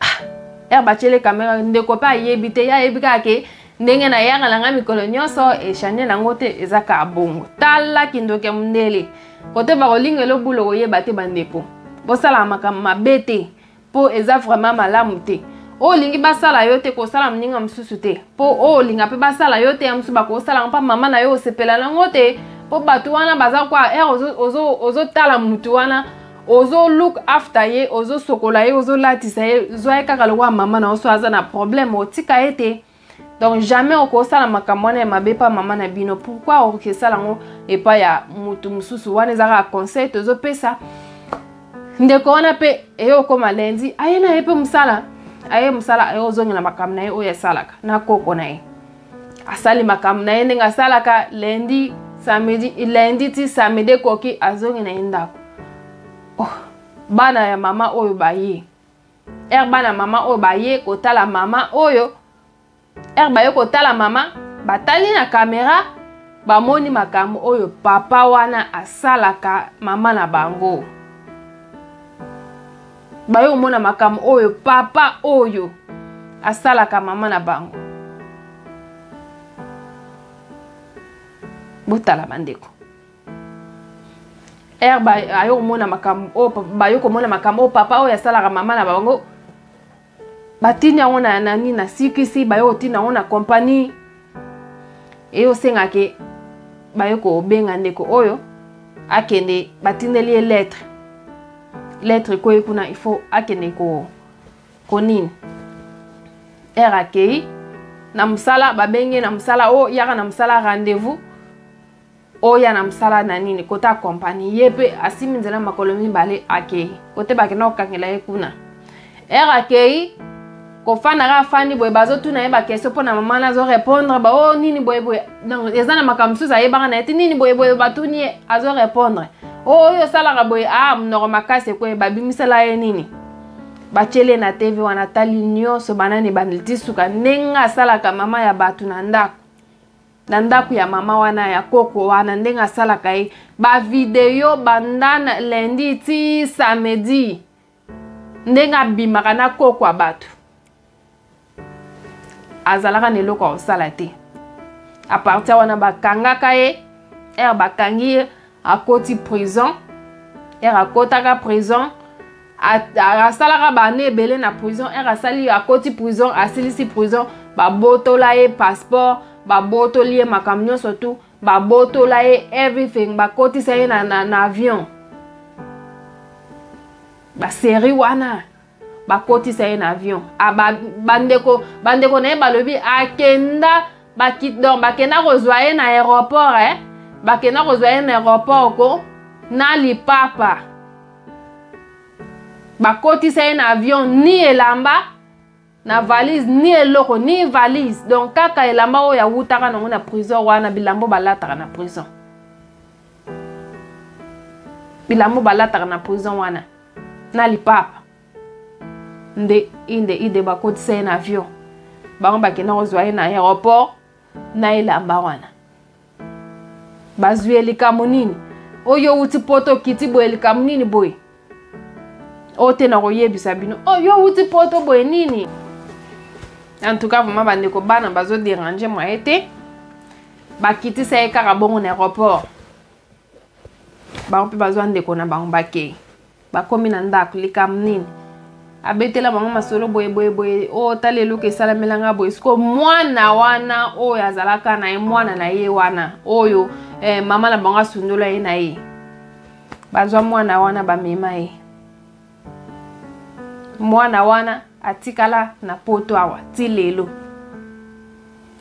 Ah, ere batieli ye kamera, ndeko mpe ayebi te. Ye ayebi kaka ke ndenge nayaka na ngai mikolo nyonso, echange nango te, eza kaka bongo. Tala kindoki ya mondele, kote bakolingela obula, koyeba te. Bandeko, bosalaka makambo mabe te, mpo eza vraiment malamu te. Oyo olingi basala yo te, kosala moninga mosusu te, mpo oyo olinga mpe basala yo te, ya mosusu bakosala mpa mama na yo, osepela nango te, mpo bato wana baza kwa ere ozotala mutu wana, ozo look after ye, ozosokola ye, ozolatisa ye, zwa ye kaka lokola mama na yo. So aza na problème, otika ye te. Donc jamais okosala makambo wana ya mabe mpa mama na bino. Pourquoi okesala yango epai ya mutu mosusu? Wana eza kaka conseil tozopesa ndeko wana. Mpe eye okóma lundi, aye na ye mpe mosala, aye mosala, aye ozongela makambo na ye oyo asalaka na koko na ye. Asali makambo na ye ndenge asalaka lundi, samedi, lundi ti samedi ekoki, azongi na ye ndako. Oh, bana ya mama oyo baye ere, bana mama oyo baye kotala mama oyo, ere baye kotala mama, batali na kamera, bamoni makambo oyo papa wana asalaka mama na bango. Baye komona makambo oyo papa oyo asalaka mama na bango. Botala, bandeko, ere aye komona makambo oyo, baye komona makambo oyo papa oyo asalaka mama na bango, batindi yango na nani, na CQC. Baye kotinda yango na compagnie, eye osengake baye kobenga ndeko oyo akende. Batindeli ye lettre, lettre ekoyi kuna, il faut akende ko konini. Ere akei na mosala, babengi ye na mosala: "O yaka na mosala, rendez-vous, oya na mosala na nini kota compagnie." Ye mpe asimi nzela makolo mibale, akei kote bakenda kokangela ye kuna. Ere akei kofanda, kaka afandi boye, bazotuna ye baquestion mpo na mama na, azorépondre ba o nini boye boye. Donc eza na makambo mosusu ayebaka na ye te, nini boye boye, batuni ye, azorépondre o oyo osalaka boye. A monoko makasi ekoye, babimisela ye nini, batieli ye na TV wana, tali nyonso banani bandeli suka ndenge asalaka mama ya bato na ndako, na ndako ya mama wana ya koko wana, ndenge asalaka ye. Bavideo banda na lundi ti samedi, ndenge abimaka na koko ya bato. Azalaka na eloko ya kosala te. À partir wana bakangaka ye. Ere bakangi ye, akoti prison. Ere akotaka prison, asalaka bana ebele na prison. Ere asali, akoti prison, asilisi prison, babotola ye passeport, babotoli ye makambo nyonso tu, babotola ye everything, bakotisa ye na avion. Basérie wana, bakotisa ye na avion. Bandeko na ye balobi akenda donc bakenda kozwa ye na aéroport, eh? Bakenda kozwa ye na aéroport ko na lipapa, bakotisa ye na avion, ni elamba na valise, ni eloko, ni valise. Donc kaka elamba oyo awutaka nango na prison wana, bilamba balataka na prison, bilamba balataka na prison wana na lipapa nde inde ide bakotisa ye na avion. Bango bakenda kozwa ye na aéroport na elamba wana. Bazwi ye likambo nini? Oyo outi Poto, okiti boye, likambo nini boye? Oyo te na koyebisa bino, oyo outi Poto boye nini? En tout cas vraiment, bandeko, bana bazodéranger moye te. Bakitisa ye kaka bongo na aéroport. Bango mpe bazwa ndeko na bango, bakei, bakomi na ndako. Likambo nini? Abetela bango masolo boye boye boye: "O tala eloko esalamelanga boye." Siko mwana wana oyo azalaka na ye, mwana na ye wana oyo eh, mama na bango asundola ye na ye. Bazwa mwana wana bamema ye. Mwana wana atikala na poto awa ti lelo.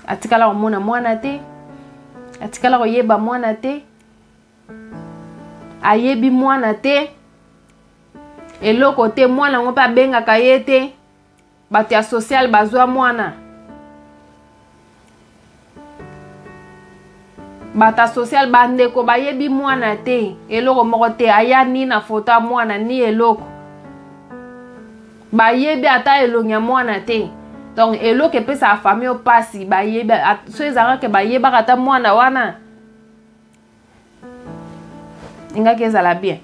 Atikala komona mwana te, atikala koyeba mwana te, ayebi mwana te, eloko te. Mwana yango mpe abengaka ye te. Bato ya social bazwa mwana. Bato ya social, bandeko bayebi mwana te, eloko moko te. Aya ni na foto ya mwana ni eloko, bayebi ata elongi ya mwana te. Donc eloko epesaka famille mpasi, bayebi so ezalaka ke bayebaka ata mwana wana, engaki ezala bien.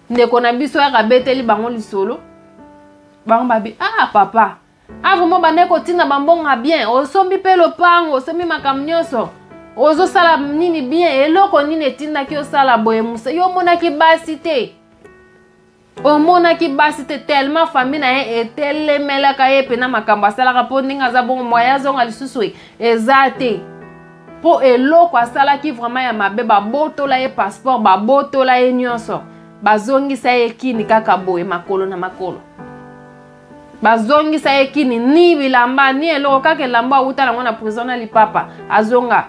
Ndeko na biso yaka abeteli bango lisolo, bango babi: "Ah papa, ah vraiment, bandaki kotinda bambongo bien, osombi mpe lopango, osombi makambo nyonso, ozosala nini bien. Eloko nini etindaki osala boye? Musa yo omonaki basi te, omonaki basi te." Tellement famille na ye etelemelaka ye mpena makambo asalaka, mpo ndenge aza bongo, moya azonga lisusu eza te, mpo eloko asalaki vraiment ya mabe. Babotola ye passeport, babotola ye nyonso, bazongisa ye kini kaka boye, makolo na makolo. Bazongisa ye kini, ni bilamba ni eloko, kaka elamba awuta nango na prison na lipapa. Azonga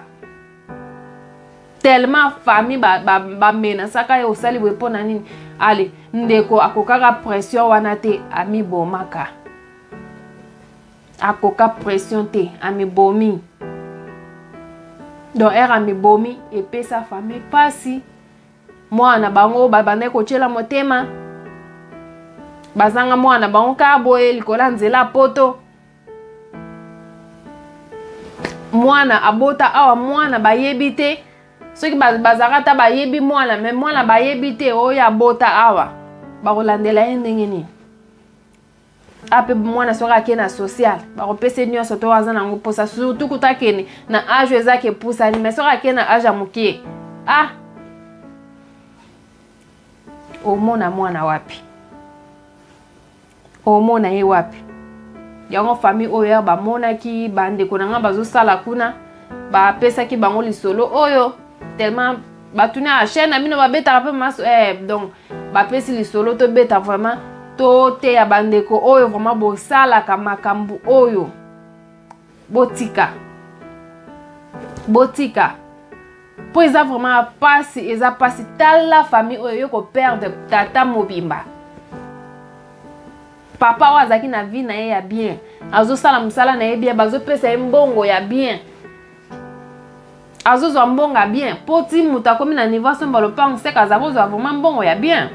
tellement famille bamenasaka ba, ba ye: "Osali boye mpo na nini?" Ale, ndeko akokaka pression wana te, amibomaka. Akoka pression te, amibomi. Donc ere amibomi, epesa famille mpasi. Mwana bango babandaki kotiela motema, bazanga mwana bango kaka boye likolo ya nzela poto. Mwana abota awa, mwana bayebi te. Soki bazalaka ata bayebi mwana, me mwana bayebi te. Oyo abota awa, bakolandela ye ndenge nini? Ape mwana soki ake na social, bakopesa ye nyonso to aza nango mposa, surtout kuta akende na age ezaki epusani. Mais soki ake na age ya mokie, ah, omona mwana wapi? Omona ye wapi? Yango famille oyo ya bamonaki bandeko na nga bazosala kuna, bapesaki bango lisolo oyo. Tellement batuni ya chaîne na bino babetaka mpe maso eh, donc bapesi lisolo tobeta vraiment, toteya bandeko oyo vraiment bosalaka makambo oyo. Botika, botika, mpo eza vraiment pasi, eza pasi. Tala famille oyo yo koperdre tata mobimba, papa oyo azalaki na vie na ye ya bien, azosala mosala na ye bien, bazopesa ye mbongo ya bien, azozwa mbongo ya bien, mpo ti moto akomi na niveau asomba lopango, seka aza kozwa vraiment mbongo ya bien.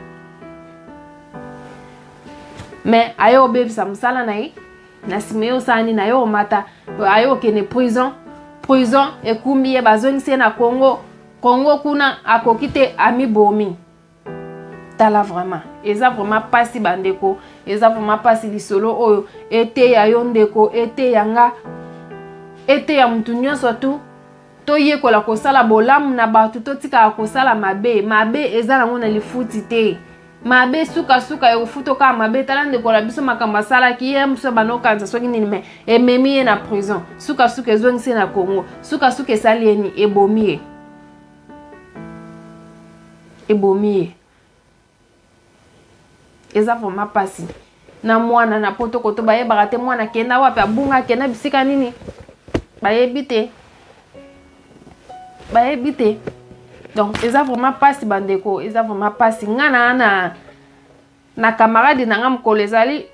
Mais aye obebisa mosala na ye. Na nsima ye osala nini? Aye omata, aye okende prison. Prison ekumbi ye, bazongisi ye na Congo. Congo kuna akoki te, amibomi. Tala, vraiment eza vraiment mpasi, bandeko, eza vraiment mpasi. Lisolo oyo eteya yo ndeko, eteya nga, eteya mutu nyonso. Tu toyekola kosala bolamu na bato, totikaka kosala mabe. Mabe eza nango na lifuti te. Mabe sukasuka ekofuta kaka mabe. Tala ndeko na biso, makambo asalaki ye mosu, banokanisa soki nini, me ememi ye na prison, sukasuka ezongisi ye na Congo, sukasuka esali ye nini? Ebomi ye, ebomi ye. Eza vraiment mpasi. Na mwana na poto koto, bayebaka te mwana akenda wapi, abunga, akenda bisika nini, bayebi te, bayebi te. Donc eza vraiment mpasi, bandeko, eza vraiment mpasi. Nga na camarade na nga, mokolo ezali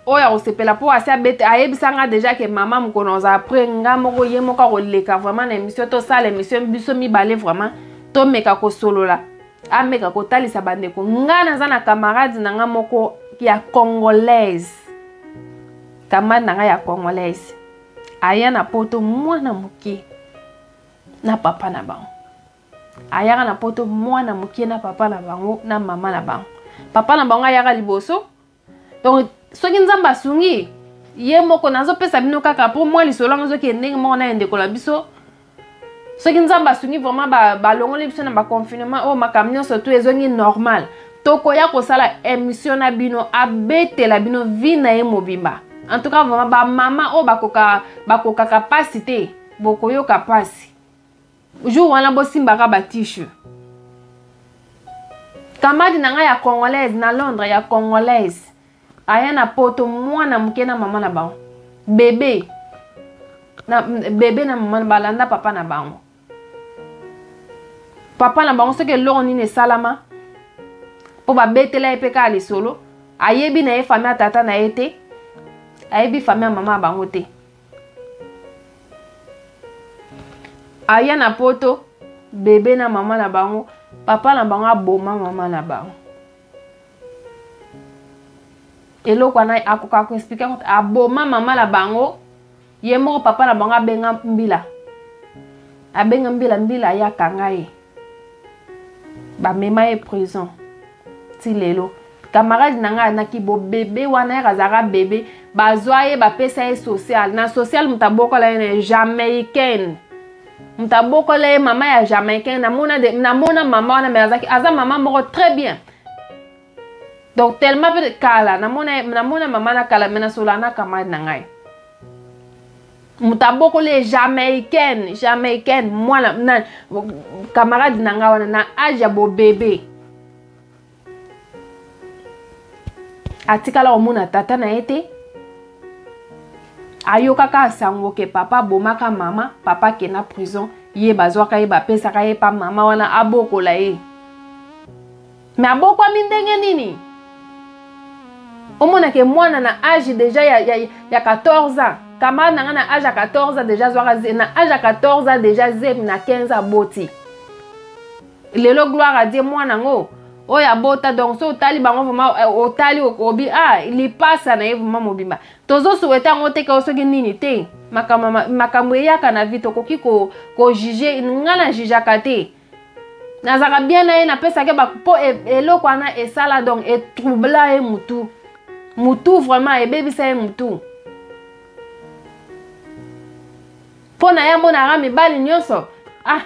oyo akosepela, mpo asi abete, ayebisa nga déjà ke mama, mokolo ozala après nga moko, ye moko akoleka vraiment na émission. Tosala émission biso mibale, vraiment tomeka kosolola, ameka kotalisa bandeko. Nga naza na camarade na nga moko ya congolaise, camarade na nga ya congolaise, aya na poto mwana moke na papa na bango. Ayaka na poto mwana moke na papa na bango na mama na bango. Papa na bango ayaka liboso. Donc soki Nzambe asungi ye moko, nazopesa bino kaka mpo mwa lisolo yango ezoki ndenge moko na ye ndeko na biso. Soki Nzambe asungi vraiment, balongoli biso na baconfinement oyo, makambo nyonso tu ezongi normal, tokoya kosala émission na bino, abetela bino vie na ye mobimba. En tout cas vraiment, bamama oyo bakokaka mpasi te, bokoyoka mpasi. Jour wana bosimbaka ba tissu. Camarade na ngai ya congolaise na Londres ya congolaise aya na poto mwana moke na mama na bango bebe na bebe na mama balanda papa na bango papa na bango soki eloko nini esalama mpo babetela ye mpe kaka lisolo ayebi na ye fami ya tata na ye te ayebi fami ya mama ya bango te aya na poto bebe na mama na bango papa na bango aboma mama na bango eloko wana akoka koexplike yango aboma mama na bango ye moko papa na bango abenga mbila abenga mbila mbila ye akanga ye bamema ye prison ti lelo camarade na ngai anaki bobebe wana yaka azalaka bebe bazwa ye bapesa ye social na social moto abokola ye na jamaïcaine moto abokola ye mama ya jamaïcaine namona, namona mama wana me azaki aza mama moko très bien donc tellement mpe kala namona, namona mama na kala me nasola na camarade na ngai moto abokoli ye jamaïcaine jamaïcaine mwana na camarade na ngai wana na age ya bobebe atikala komona tata na ye te ayokaka sango ke papa abomaka mama papa akenda prison ye bazwaka ye bapesaka ye pa mama wana abokola ye me abokwami ndenge nini omonake mwana na age deja ya, ya, ya 14 ans camarade na ngai na age ya 14 ans deja azwaka na age ya 14 ans deja zemi na 15 ans aboti lelo gloire à Dieu mwana ngo oyo abota donc so otali bango vraiment eh, otali obi ah lipasa na ye vraiment mobimba tozosuwete yango te kao soki nini te makambo makambo eyaka na vie tokoki kojuge ko nga na jugeaka te nazalaka bien na ye napesaki mpo e, eloko wana esala donc etroubla ye mutu mutu vraiment ebebisa ye mutu mpo na ye amonaka mibali nyonso ah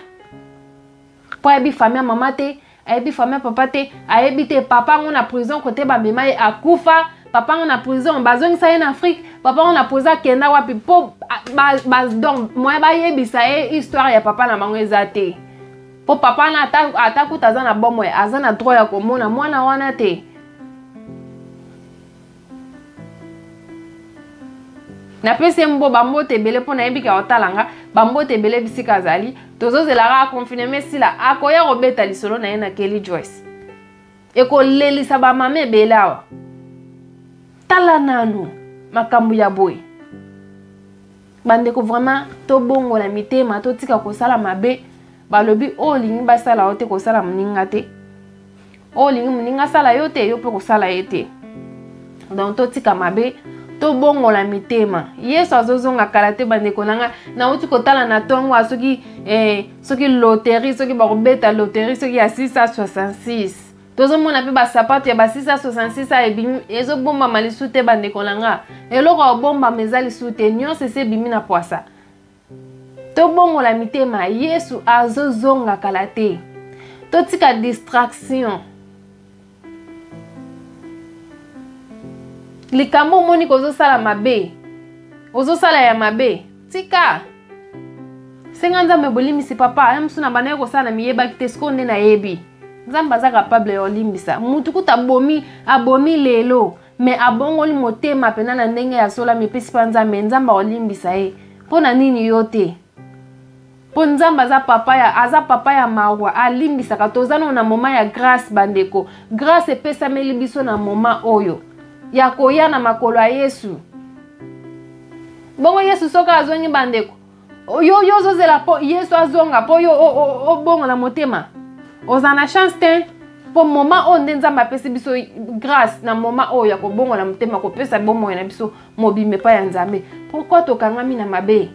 mpo ayebi famille ya mama te ayebi famille ya papa te ayebi te papa yango na prison kote bamema ye akufa papa yango na prison bazongisa ye na afrique papa yango na prison akenda wapi mpo ba, ba, donc moyen bayebisa ye histoire ya papa na bango eza te mpo papa wana ata, ata kuta aza na bomoi aza na droit ya komona mwana wana te napesi ye mbo bambote ebele mpo nayebi ke akotala nga bambote ebele bisika azali tozozela kaka confinema esila akoya kobeta lisolo na ye na kelly joyce ekolelisa bamama ebele awa tala nanu makambo ya boye bandeko vraiment tobongola mitema totika kosala mabe balobi oyo olingi basala yo te kosala moninga te oyo olingi moninga asala yo te yo mpe kosala ye te donc totika mabe tobongola mitema yesu azozonga kala te bandeko na ngai nauti kotala na ntongo soki eh, soki loterie soki bakobeta loterie soki ya 666 tozomona mpe basapato ya ba 666 ebimi ezobombama lisusu te bandeko na nga eloko ya kobombama eza lisusu te nyonso esi ebimi na pwasa Tobongola mitema, Yesu azozonga kala te. Totika distraction. Likambo omoni kozosala mabe, ozosala ya mabe, tika. Senga Nzambe bolimbisi papa, ya mosusu na bandaki kosala na miyebaki te, sikoyo nde nayebi. Nzambe aza capable ya olimbisa. Mutu kuta abomi, abomi lelo. me abongoli motema mpena na ndenge ya solo amipesi mpa nzambe nzambe akolimbisa ye mpo na nini yo te mpo nzambe aza papa ya aza papa ya mawa alimbisaka toza nano na moma ya grace bandeko grace epesameli biso na moma oyo ya koya na makolo ya yesu bongo yesu soki azongi bandeko yo yo ozozela mpo yesu azonga mpo yo obongola motema oza na chance te mpo moma oyo nde nzambe apesi biso grâce na moma oyo ya kobongola motema kopesa bomoi na biso mobimba epai ya nzambe pourkui tokangami na mabe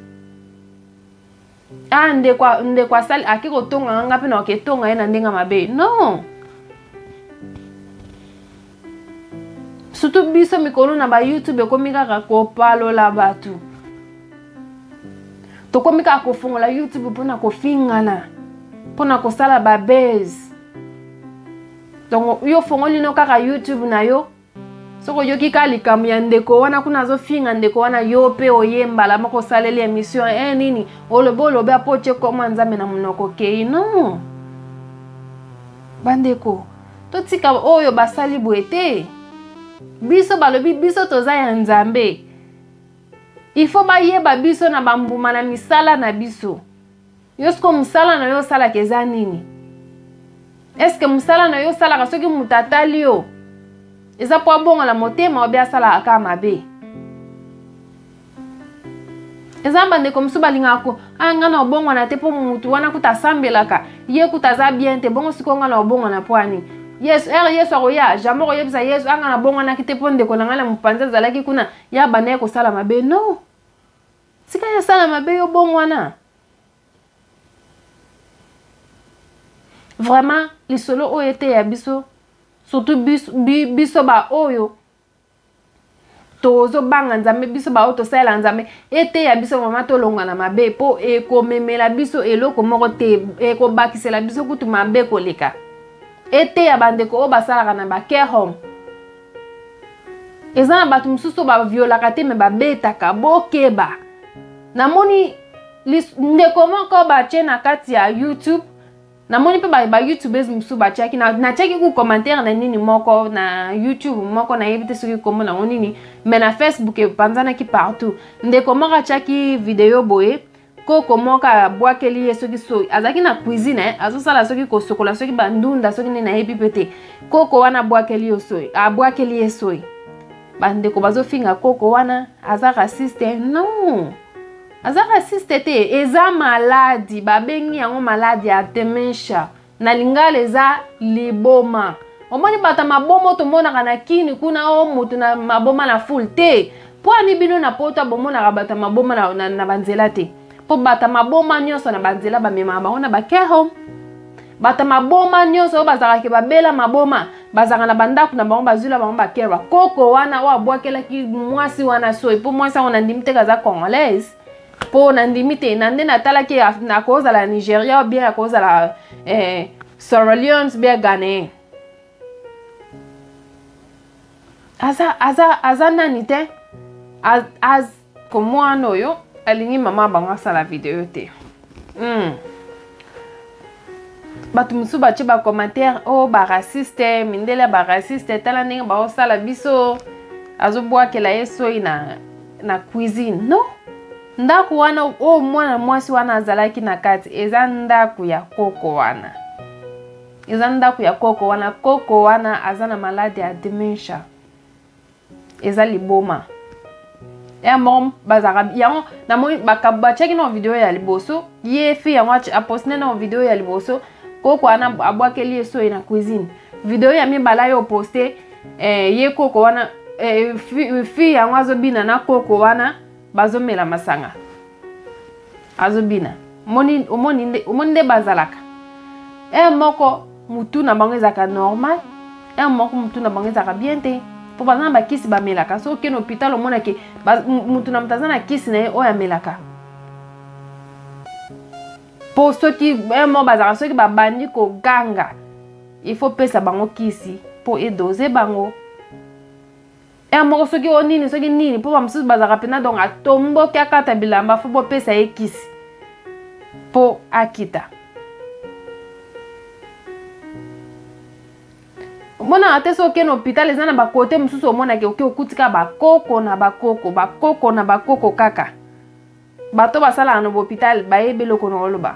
ah ndeko ndeko asali ake kotonga nga mpe na oketonga ye na ndenge mabe non surtout biso mikolo na ba youtube ekomi kaka kopalola bato tokomi kaka kofongola youtube mpona kofingana mpona kosala babase donc yo ofongoli no kaka youtube na yo Soki oyoki kaka likambo ya ndeko wana kuna azofinga ndeko wana, yo mpe oye mbala moko osaleli emission eh, nini olobi olobi apo otie koma Nzambe na monoko kei. Non bandeko, totika oyo basali boye te. Biso balobi biso toza ya Nzambe, il faut bayeba biso na bambuma na misala na biso. Yo siko mosala na yo osalaka eza nini? Eske mosala na yo osalaka soki moto atali yo eza mpo abongola motema obe asalaka kaka mabe? Eza bandeko mosusu balingaka ko ah, nga na obongwana te mpo motu wana kuta asambelaka ye kuta aza bien te, bongo sikoyo nga na obongwana mpo ani? Yesu ere Yesu akoya jamai okoyebisa Yesu anga ah, nabongwanaki te mpo ndeko na ngai na mopanzi azalaki kuna ya banda ye kosala mabe. Non, tika ye asala mabe, yo bongwana. Vraiment lisolo oyo eteya biso, surtout biso, biso baoyo tozobanga Nzambe, biso baoyo tosalela Nzambe, eteya biso vraiment tolongwa na mabe, mpo ekomemela biso eloko moko te, ekobakisela biso kutu mabe koleka. Eteya bandeko oyo basalaka na ba care home. Eza na bato mosusu oyo baviolaka te me babetaka, bokeba. Namoni ndeko moko batie na kati ya YouTube, namoni mpe ba youtubers mosusu batiaki, natiaki ku commentaire na nini moko na YouTube moko, nayebi te soki kombo nango nini, me na Facebook epanzanaki partout. Ndeko moko atiaki video boye, koko moko abwakeli ye soki soyi, azalaki na cuisine eh, azosala soki kosokola soki bandunda soki nini nayebi mpe te. Koko wana abwakeli yo soyi, abwakeli ye soyi. Bandeko bazofinga koko wana aza raciste. Non, aza raciste te, eza maladi, babengi yango maladi ya dementia na lingala, eza liboma. Omoni bato ya maboma tomonaka na kini kuna, o moto na maboma na fule te. Mpo ani bino na poto bomonaka bato ya maboma na, na, na banzela te? Mpo bato ya maboma nyonso na banzela bamemaka bango na bacare home. Bato ya maboma nyonso oyo bazalaka babela maboma bazalaka na bandako na bango, bazwila bango bakerwa. Koko wana oyo abwakelaki mwasi wana soi, mpo mwasi yango nandimi te aza congolaise, mpo nandimi te na nde natalaki nakozala Nigeria bien akozala eh, Sierra Leone bien Ghanéen. Aza, aza, aza nani te az, az, ko mwana oyo alingi mama bango asala video te. Bato mosusu batie bacommentaire o oh, baraciste, mindele ya baraciste, tala ndenge baosala biso, azobwakela ye soi na, na cuisine. Non, ndako wana oyo mwana mwasi wana azalaki na kati eza ndako ya koko wana, eza ndako ya koko wana. Koko wana aza na maladi ya dementia, eza liboma ya moko bazalaka yango. Namoni batiaki na video ya liboso, ye fi yango aposte na video ya liboso, koko wana abwakeli ye soi na cuisine. Video ya mibale aye oposte eh, ye koko wana eh, fi, fi yango azobina na koko wana, bazomela masanga, azobina. Omoni nde bazalaka un moko mutu na bango ezalaka normal, un moko mutu na bango ezalaka bien te, mpo baza na bakisi bamelaka. Soki okende hôpital omonake mutu na moto aza na kisi na ye oyo amelaka, mpo soki un moko bazalaka soki babandi koganga, il faut pesa bango kisi mpo edose bango un moko soki o nini soki nini, mpo bamosusu bazalaka mpena donc atomboki akata bilamba, fo bopesa ye kisi mpo akita. Omonaka te soki okende hôpital eza na bakote mosusu, omonaki oke okuti kaka bakoko na bakoko, bakoko na bakoko kaka. Bato basalaka na bahôpital bayebi eloko na oloba,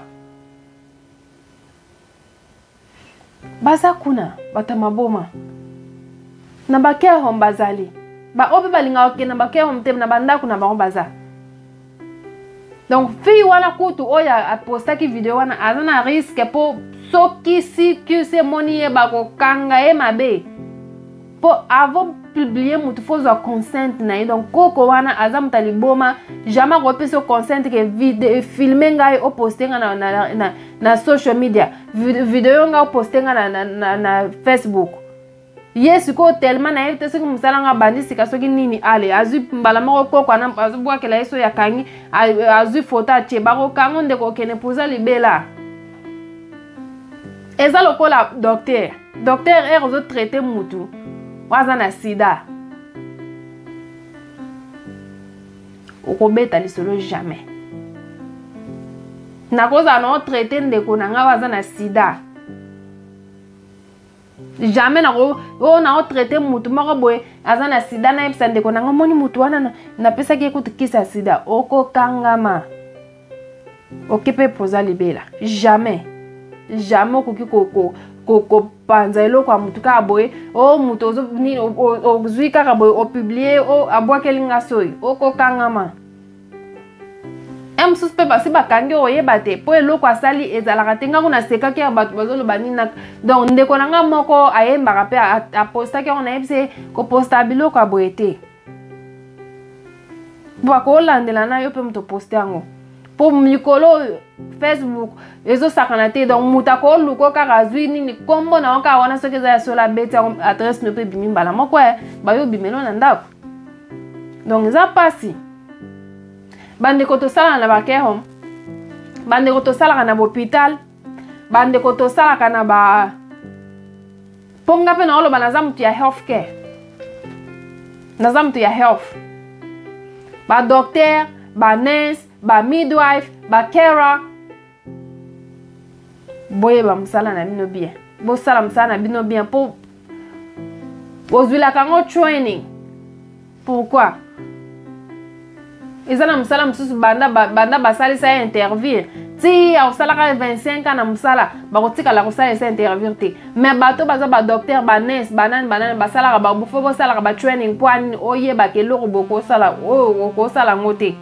baza kuna bato ya maboma na bacare home bazali, baoyo mpe balingaka kokende na bacare home te, na bandako na bango baza. Donc fille wana kutu oyo apostaki video wana aza na risque, mpo soki CQC emoni ye bakokanga ye mabe, mpo avant publier motu fo ozwa consent na ye. Donc koko wana aza moto ya liboma, jamais akopesa yo consent ke video filme ngai oposte ngai na, na, na, na social media, video ngai oposte ngai na, na, na, na Facebook. Ye sikoyo tellement nayebi te soki mosala ngo abandi sika soki nini, ale azwi mbala moko koko ana azobwakela ye soki akangi, azwi foto atie, bakokango ndeko, okende mpoza libela. Eza lokola docteur, docteur ere ozotraite mutu oyo aza na sida. Okobeta lisolo jamais. Nakozala na otraite ndeko na ngai aza na sida. Jamais nako oyo na otraite mutu moko boye aza na sida, nayebisa ndeko na ngai omoni mutu wana napesaki ye kutu kisi ya sida. Okokangama. Oke mpe poza libela. Jamais. Jamais okoki kopanza eloko ya mutu kaka boye. O mutu ozwi kaka boye opublie o abwakeli nga soyi. Okokangama. E mosusu mpe basi bakangi oyeba te mpo eloko asali ezalaka te. Ngango nasekaki ya bato bazoloba nini. Donc ndeko na nga moko ayembaka mpe apostaki yango, nayebisi ye koposta biloko ya boye te. Mpo akolandela na yo mpe moto poste yango. Mpo mikolo oyo Facebook ezosakana te, donc moto akoluka kaka azwi nini nkombo na yo kaka wana, soki eza ya solo abeti yango adresse no mpe ebimi mbala moko bayo obimelo na ndako. Donc eza mpasi. Bandeko tosalaka na ba care home, bandeko tosalaka na bahôpital, bandeko tosalaka na ba mpo nga mpe naoloba naza motu ya health care, naza motu ya health, badocteur, banurse, bamidwife, bacarer, boyeba mosala na bino bien, bosala mosala na bino bien mpo bozwilaka yango training. Pourquoi eza na mosala mosusu banda banda basalisa ye interview ti akosalaka 25 ans na mosala, bakotikala kosalisa interview te? Mais bato baza badocteur, banurse, banani banani, basalaka bafo bosalaka batraining mpo anini oyebaka eloko bokosala oyo okosala yango te.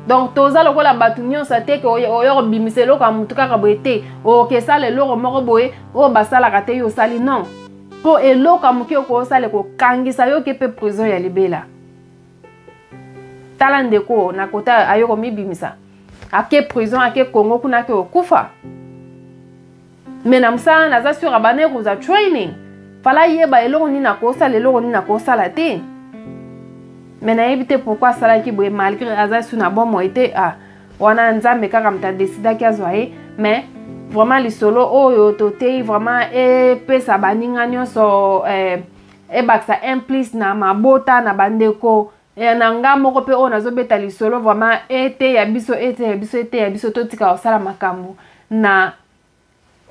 Donc toza lokola bato nyonso te ke oyo kobimisa eloko ya motu kaka boye te, okesala eloko moko boye oyo basalaka te, yo osali non, mpo eloko ya moke okosala ekokangisa yo ke mpe prison ya libela. Tala ndeko na kota ayo komibimisa, ake prison, ake Congo kuna, ake okufa. Me na mosala naza sur abanda kozwa training, fala yeba eloko nini akosala, eloko nini akosala te. Me nayebi te pourquoi asalaki boye malgré aza su na bomoi te. Ah, wana Nzambe kaka moto adesidaki azwa ye. Mais vraiment lisolo oyo totei vraiment epesa baninga nyonso, ebakisa un plus na mabota na bandeko na nga moko mpe oyo nazobeta lisolo, vraiment eteya biso, eteya biso, eteya biso. Totika kosala makambo na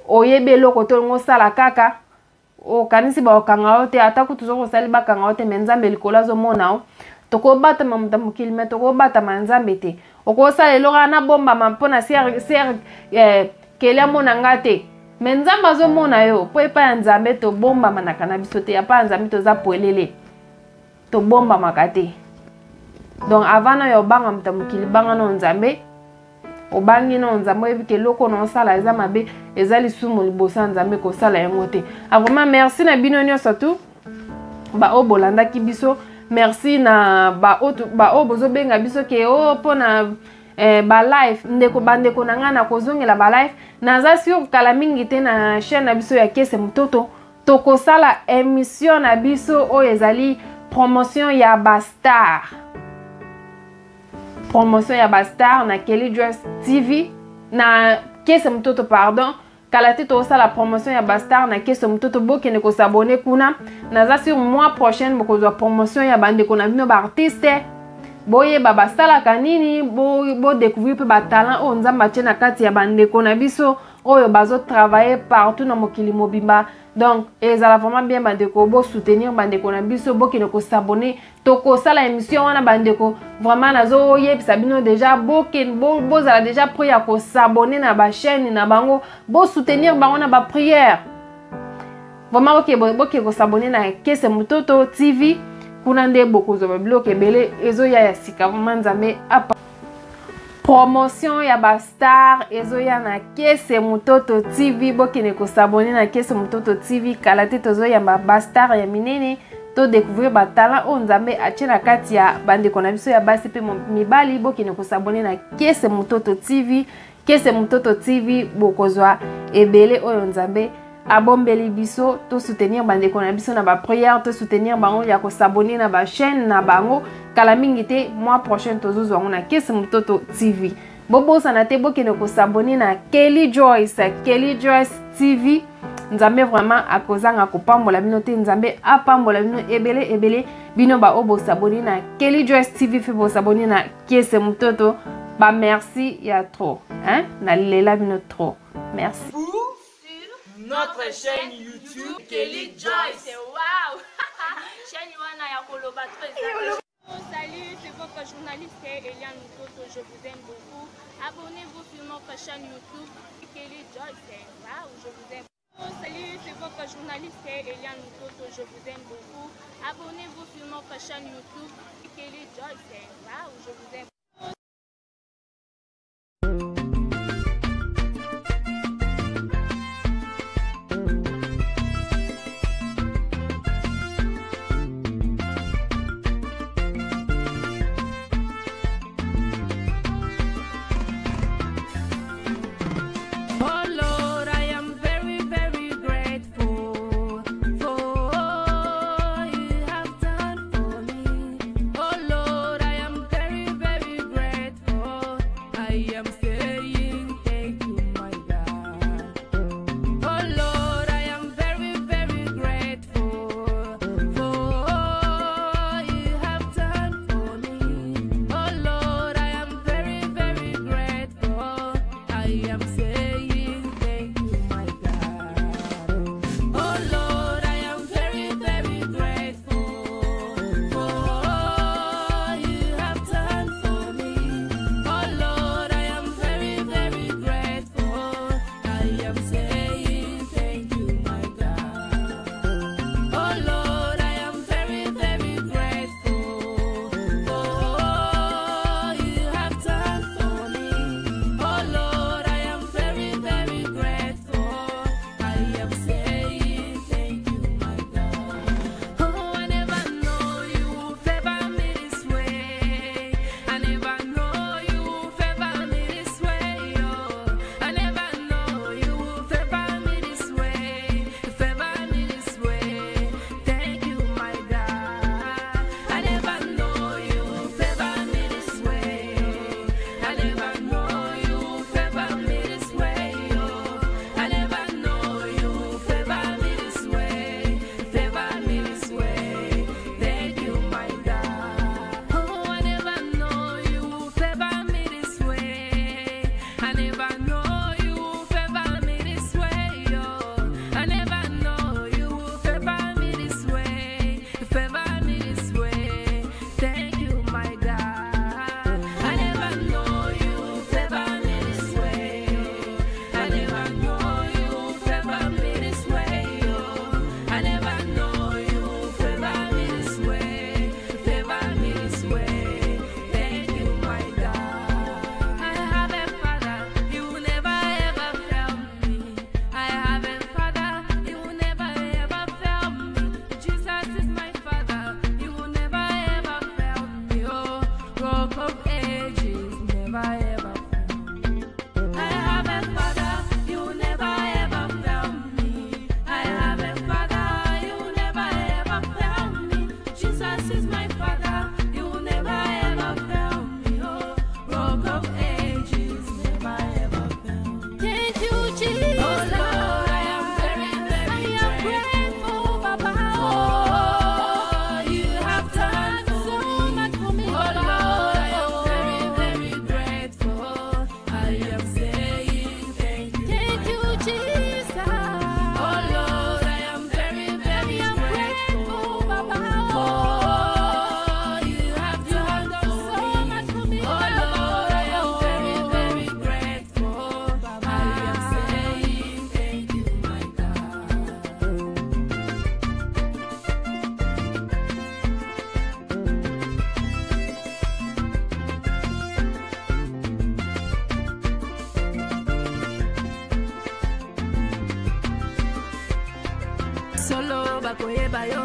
oyebi eloko te, olingi osala kaka, okanisi bakokanga yo te. Ata kutu soki osali bakanga yo te, me Nzambe likolo azomona yo. Tokobatama moto ya mokili, me tokobatama Nzambe te. Okosala eloko wana bombama mpona ser keli amona nga te, me Nzambe azomona yo. Mpo epai ya Nzambe tobombamanaka na biso te, epai ya Nzambe toza polele, tobombamaka te. Donc avant na yo obanga moto ya mokili, banga na Nzambe. Obangi na Nzambe, oyebi ke eloko na osala eza mabe, eza lisumu liboso ya Nzambe, kosala yango te. Ah, vraiment merci na bino nyonso tu baoyo bolandaki biso. Merci na baoyo bozobenga biso ke o mpona balive. Ndeko, bandeko na ngai, na kozongela balive, naza sur kala mingi te na chaîne na biso ya Kese Mototo tokosala émission na biso oyo ezali promotion ya bastar, promotion ya bastar na Kelly Dress TV, na Kese Mototo, pardon. Kala te tokosala promotion ya bastar na Kese Mototo. Bokende kosabone kuna. Naza sur mois prochaine bokozwa promotion ya bandeko na bino baartiste, boyeba basalaka nini, bodécouvrir mpe batalent oyo Nzambe atie na kati ya bandeko na biso oyo bazotravaille partout na mokili mobimba. Donc ezala vraiment bien, bandeko, bosoutenir bandeko na biso, bokende kosabone. Tokosala émission wana, bandeko, vraiment nazoyebisa bino déjà, bokende bozala déjà prêt ya kosabone na bachaîne na bango, bosoutenir bango na baprière. Vraiment boke kosabone na Kese Mototo TV, kuna nde bokozwa babiloko ebele ezoya ya sika. Vraiment Nzambe apa promotion ya bastar ezoya na Kese Mototo TV. Bokende kosabone na Kese Mototo TV. Kala te tozoyamba bastar ya minene, todécouvrir batalent oyo Nzambe atie na kati ya bandeko na biso ya basi mpe mibali. Bokende kosabone na Kese Mototo TV. Kese Mototo TV, bokozwa ebele oyo Nzambe abombeli biso. Tosoutenir bandeko na biso na baprière, tosoutenir bango ya kosabone na bachaîne na bango. Kala mingi te, mois prochain tozozwa yango na Kese Mototo TV. Bobosana te, bokende kosabone na Kelly Joyce, Kelly Joyce TV. Nzambe vraiment akozanga kopambola bino te. Nzambe apambola bino ebele ebele. Bino ba oyo bosaboni na Kelly Joyce TV fe bosaboni na Kiese Mutoto, ba merci ya trop hein, nalela bino trop. Merci. Vous sur notre chaîne YouTube Kelly Joyce. Wow! Chaîne wana ya koloba trop. Salut, c'est votre journaliste Eliane Mutoto, je vous aime beaucoup. Abonnez-vous sur notre chaîne YouTube Kelly Joyce. Wow, je vous aime. Salut, c'est votre journaliste Eliane Mutoto, je vous aime beaucoup. Abonnez-vous sur notre chaîne YouTube Kelly Joyce. Wow, je vous aime. Oh Lord, I am very, very grateful for all you have done for me. Oh Lord, I am very, very grateful. I am saying thank you, my God. Oh Lord, I am very, very grateful for all you have done for me. Oh Lord, I am very, very grateful. I am saying thank you, my God. Oh Lord, I am very, very grateful for all you have done for me. Oh Lord, I am very, very grateful. I am saying thank you, my God. Oh Lord, I am very, very grateful for all you have done for me. Oh Lord, I am very, very grateful. I am saying thank you, my God. Oh, I never know you will favor me this way. I never know you will favor me this way. Oh, I never know you will favor me this way. Favor me this way. Thank you, my God. I never know you will favor me this way. I never know you will favor me this way. Oh, I never know you will favor me this way. Favor me this way. Thank you, my God. Oh, I never know you will favor me this way. I never know you will favor me this way. Oh, I never know you will favor me this way. Favor me this way. Thank you, my God. I never know you will favor me this way. I never know you will favor me this way. Oh, I never know you will favor me this way. Favor me this way. Thank you, my God. I have a father, he will never ever fail me. I have a father, he will never ever fail me. Jesus is my father, he will never ever fail me. Oh, rock of ages, never ever fail me. I have a father, he will never ever fail me. I have a father, he will never ever fail me. Jesus is my father, he will never ever fail me. Oh, rock of ages, never ever fail me. Thank you, Jesus. Oh Lord, I am very, very grateful, Papa. Oh, you have done so much for me. Oh Lord, I am very, very grateful. I am saying thank you. Thank you, Jesus. Oh Lord, I am very, very grateful, Papa. Oh, you have done so much for me. Oh Lord, I am very, very grateful. I am saying thank you, my God. Solo bakoyeba yo.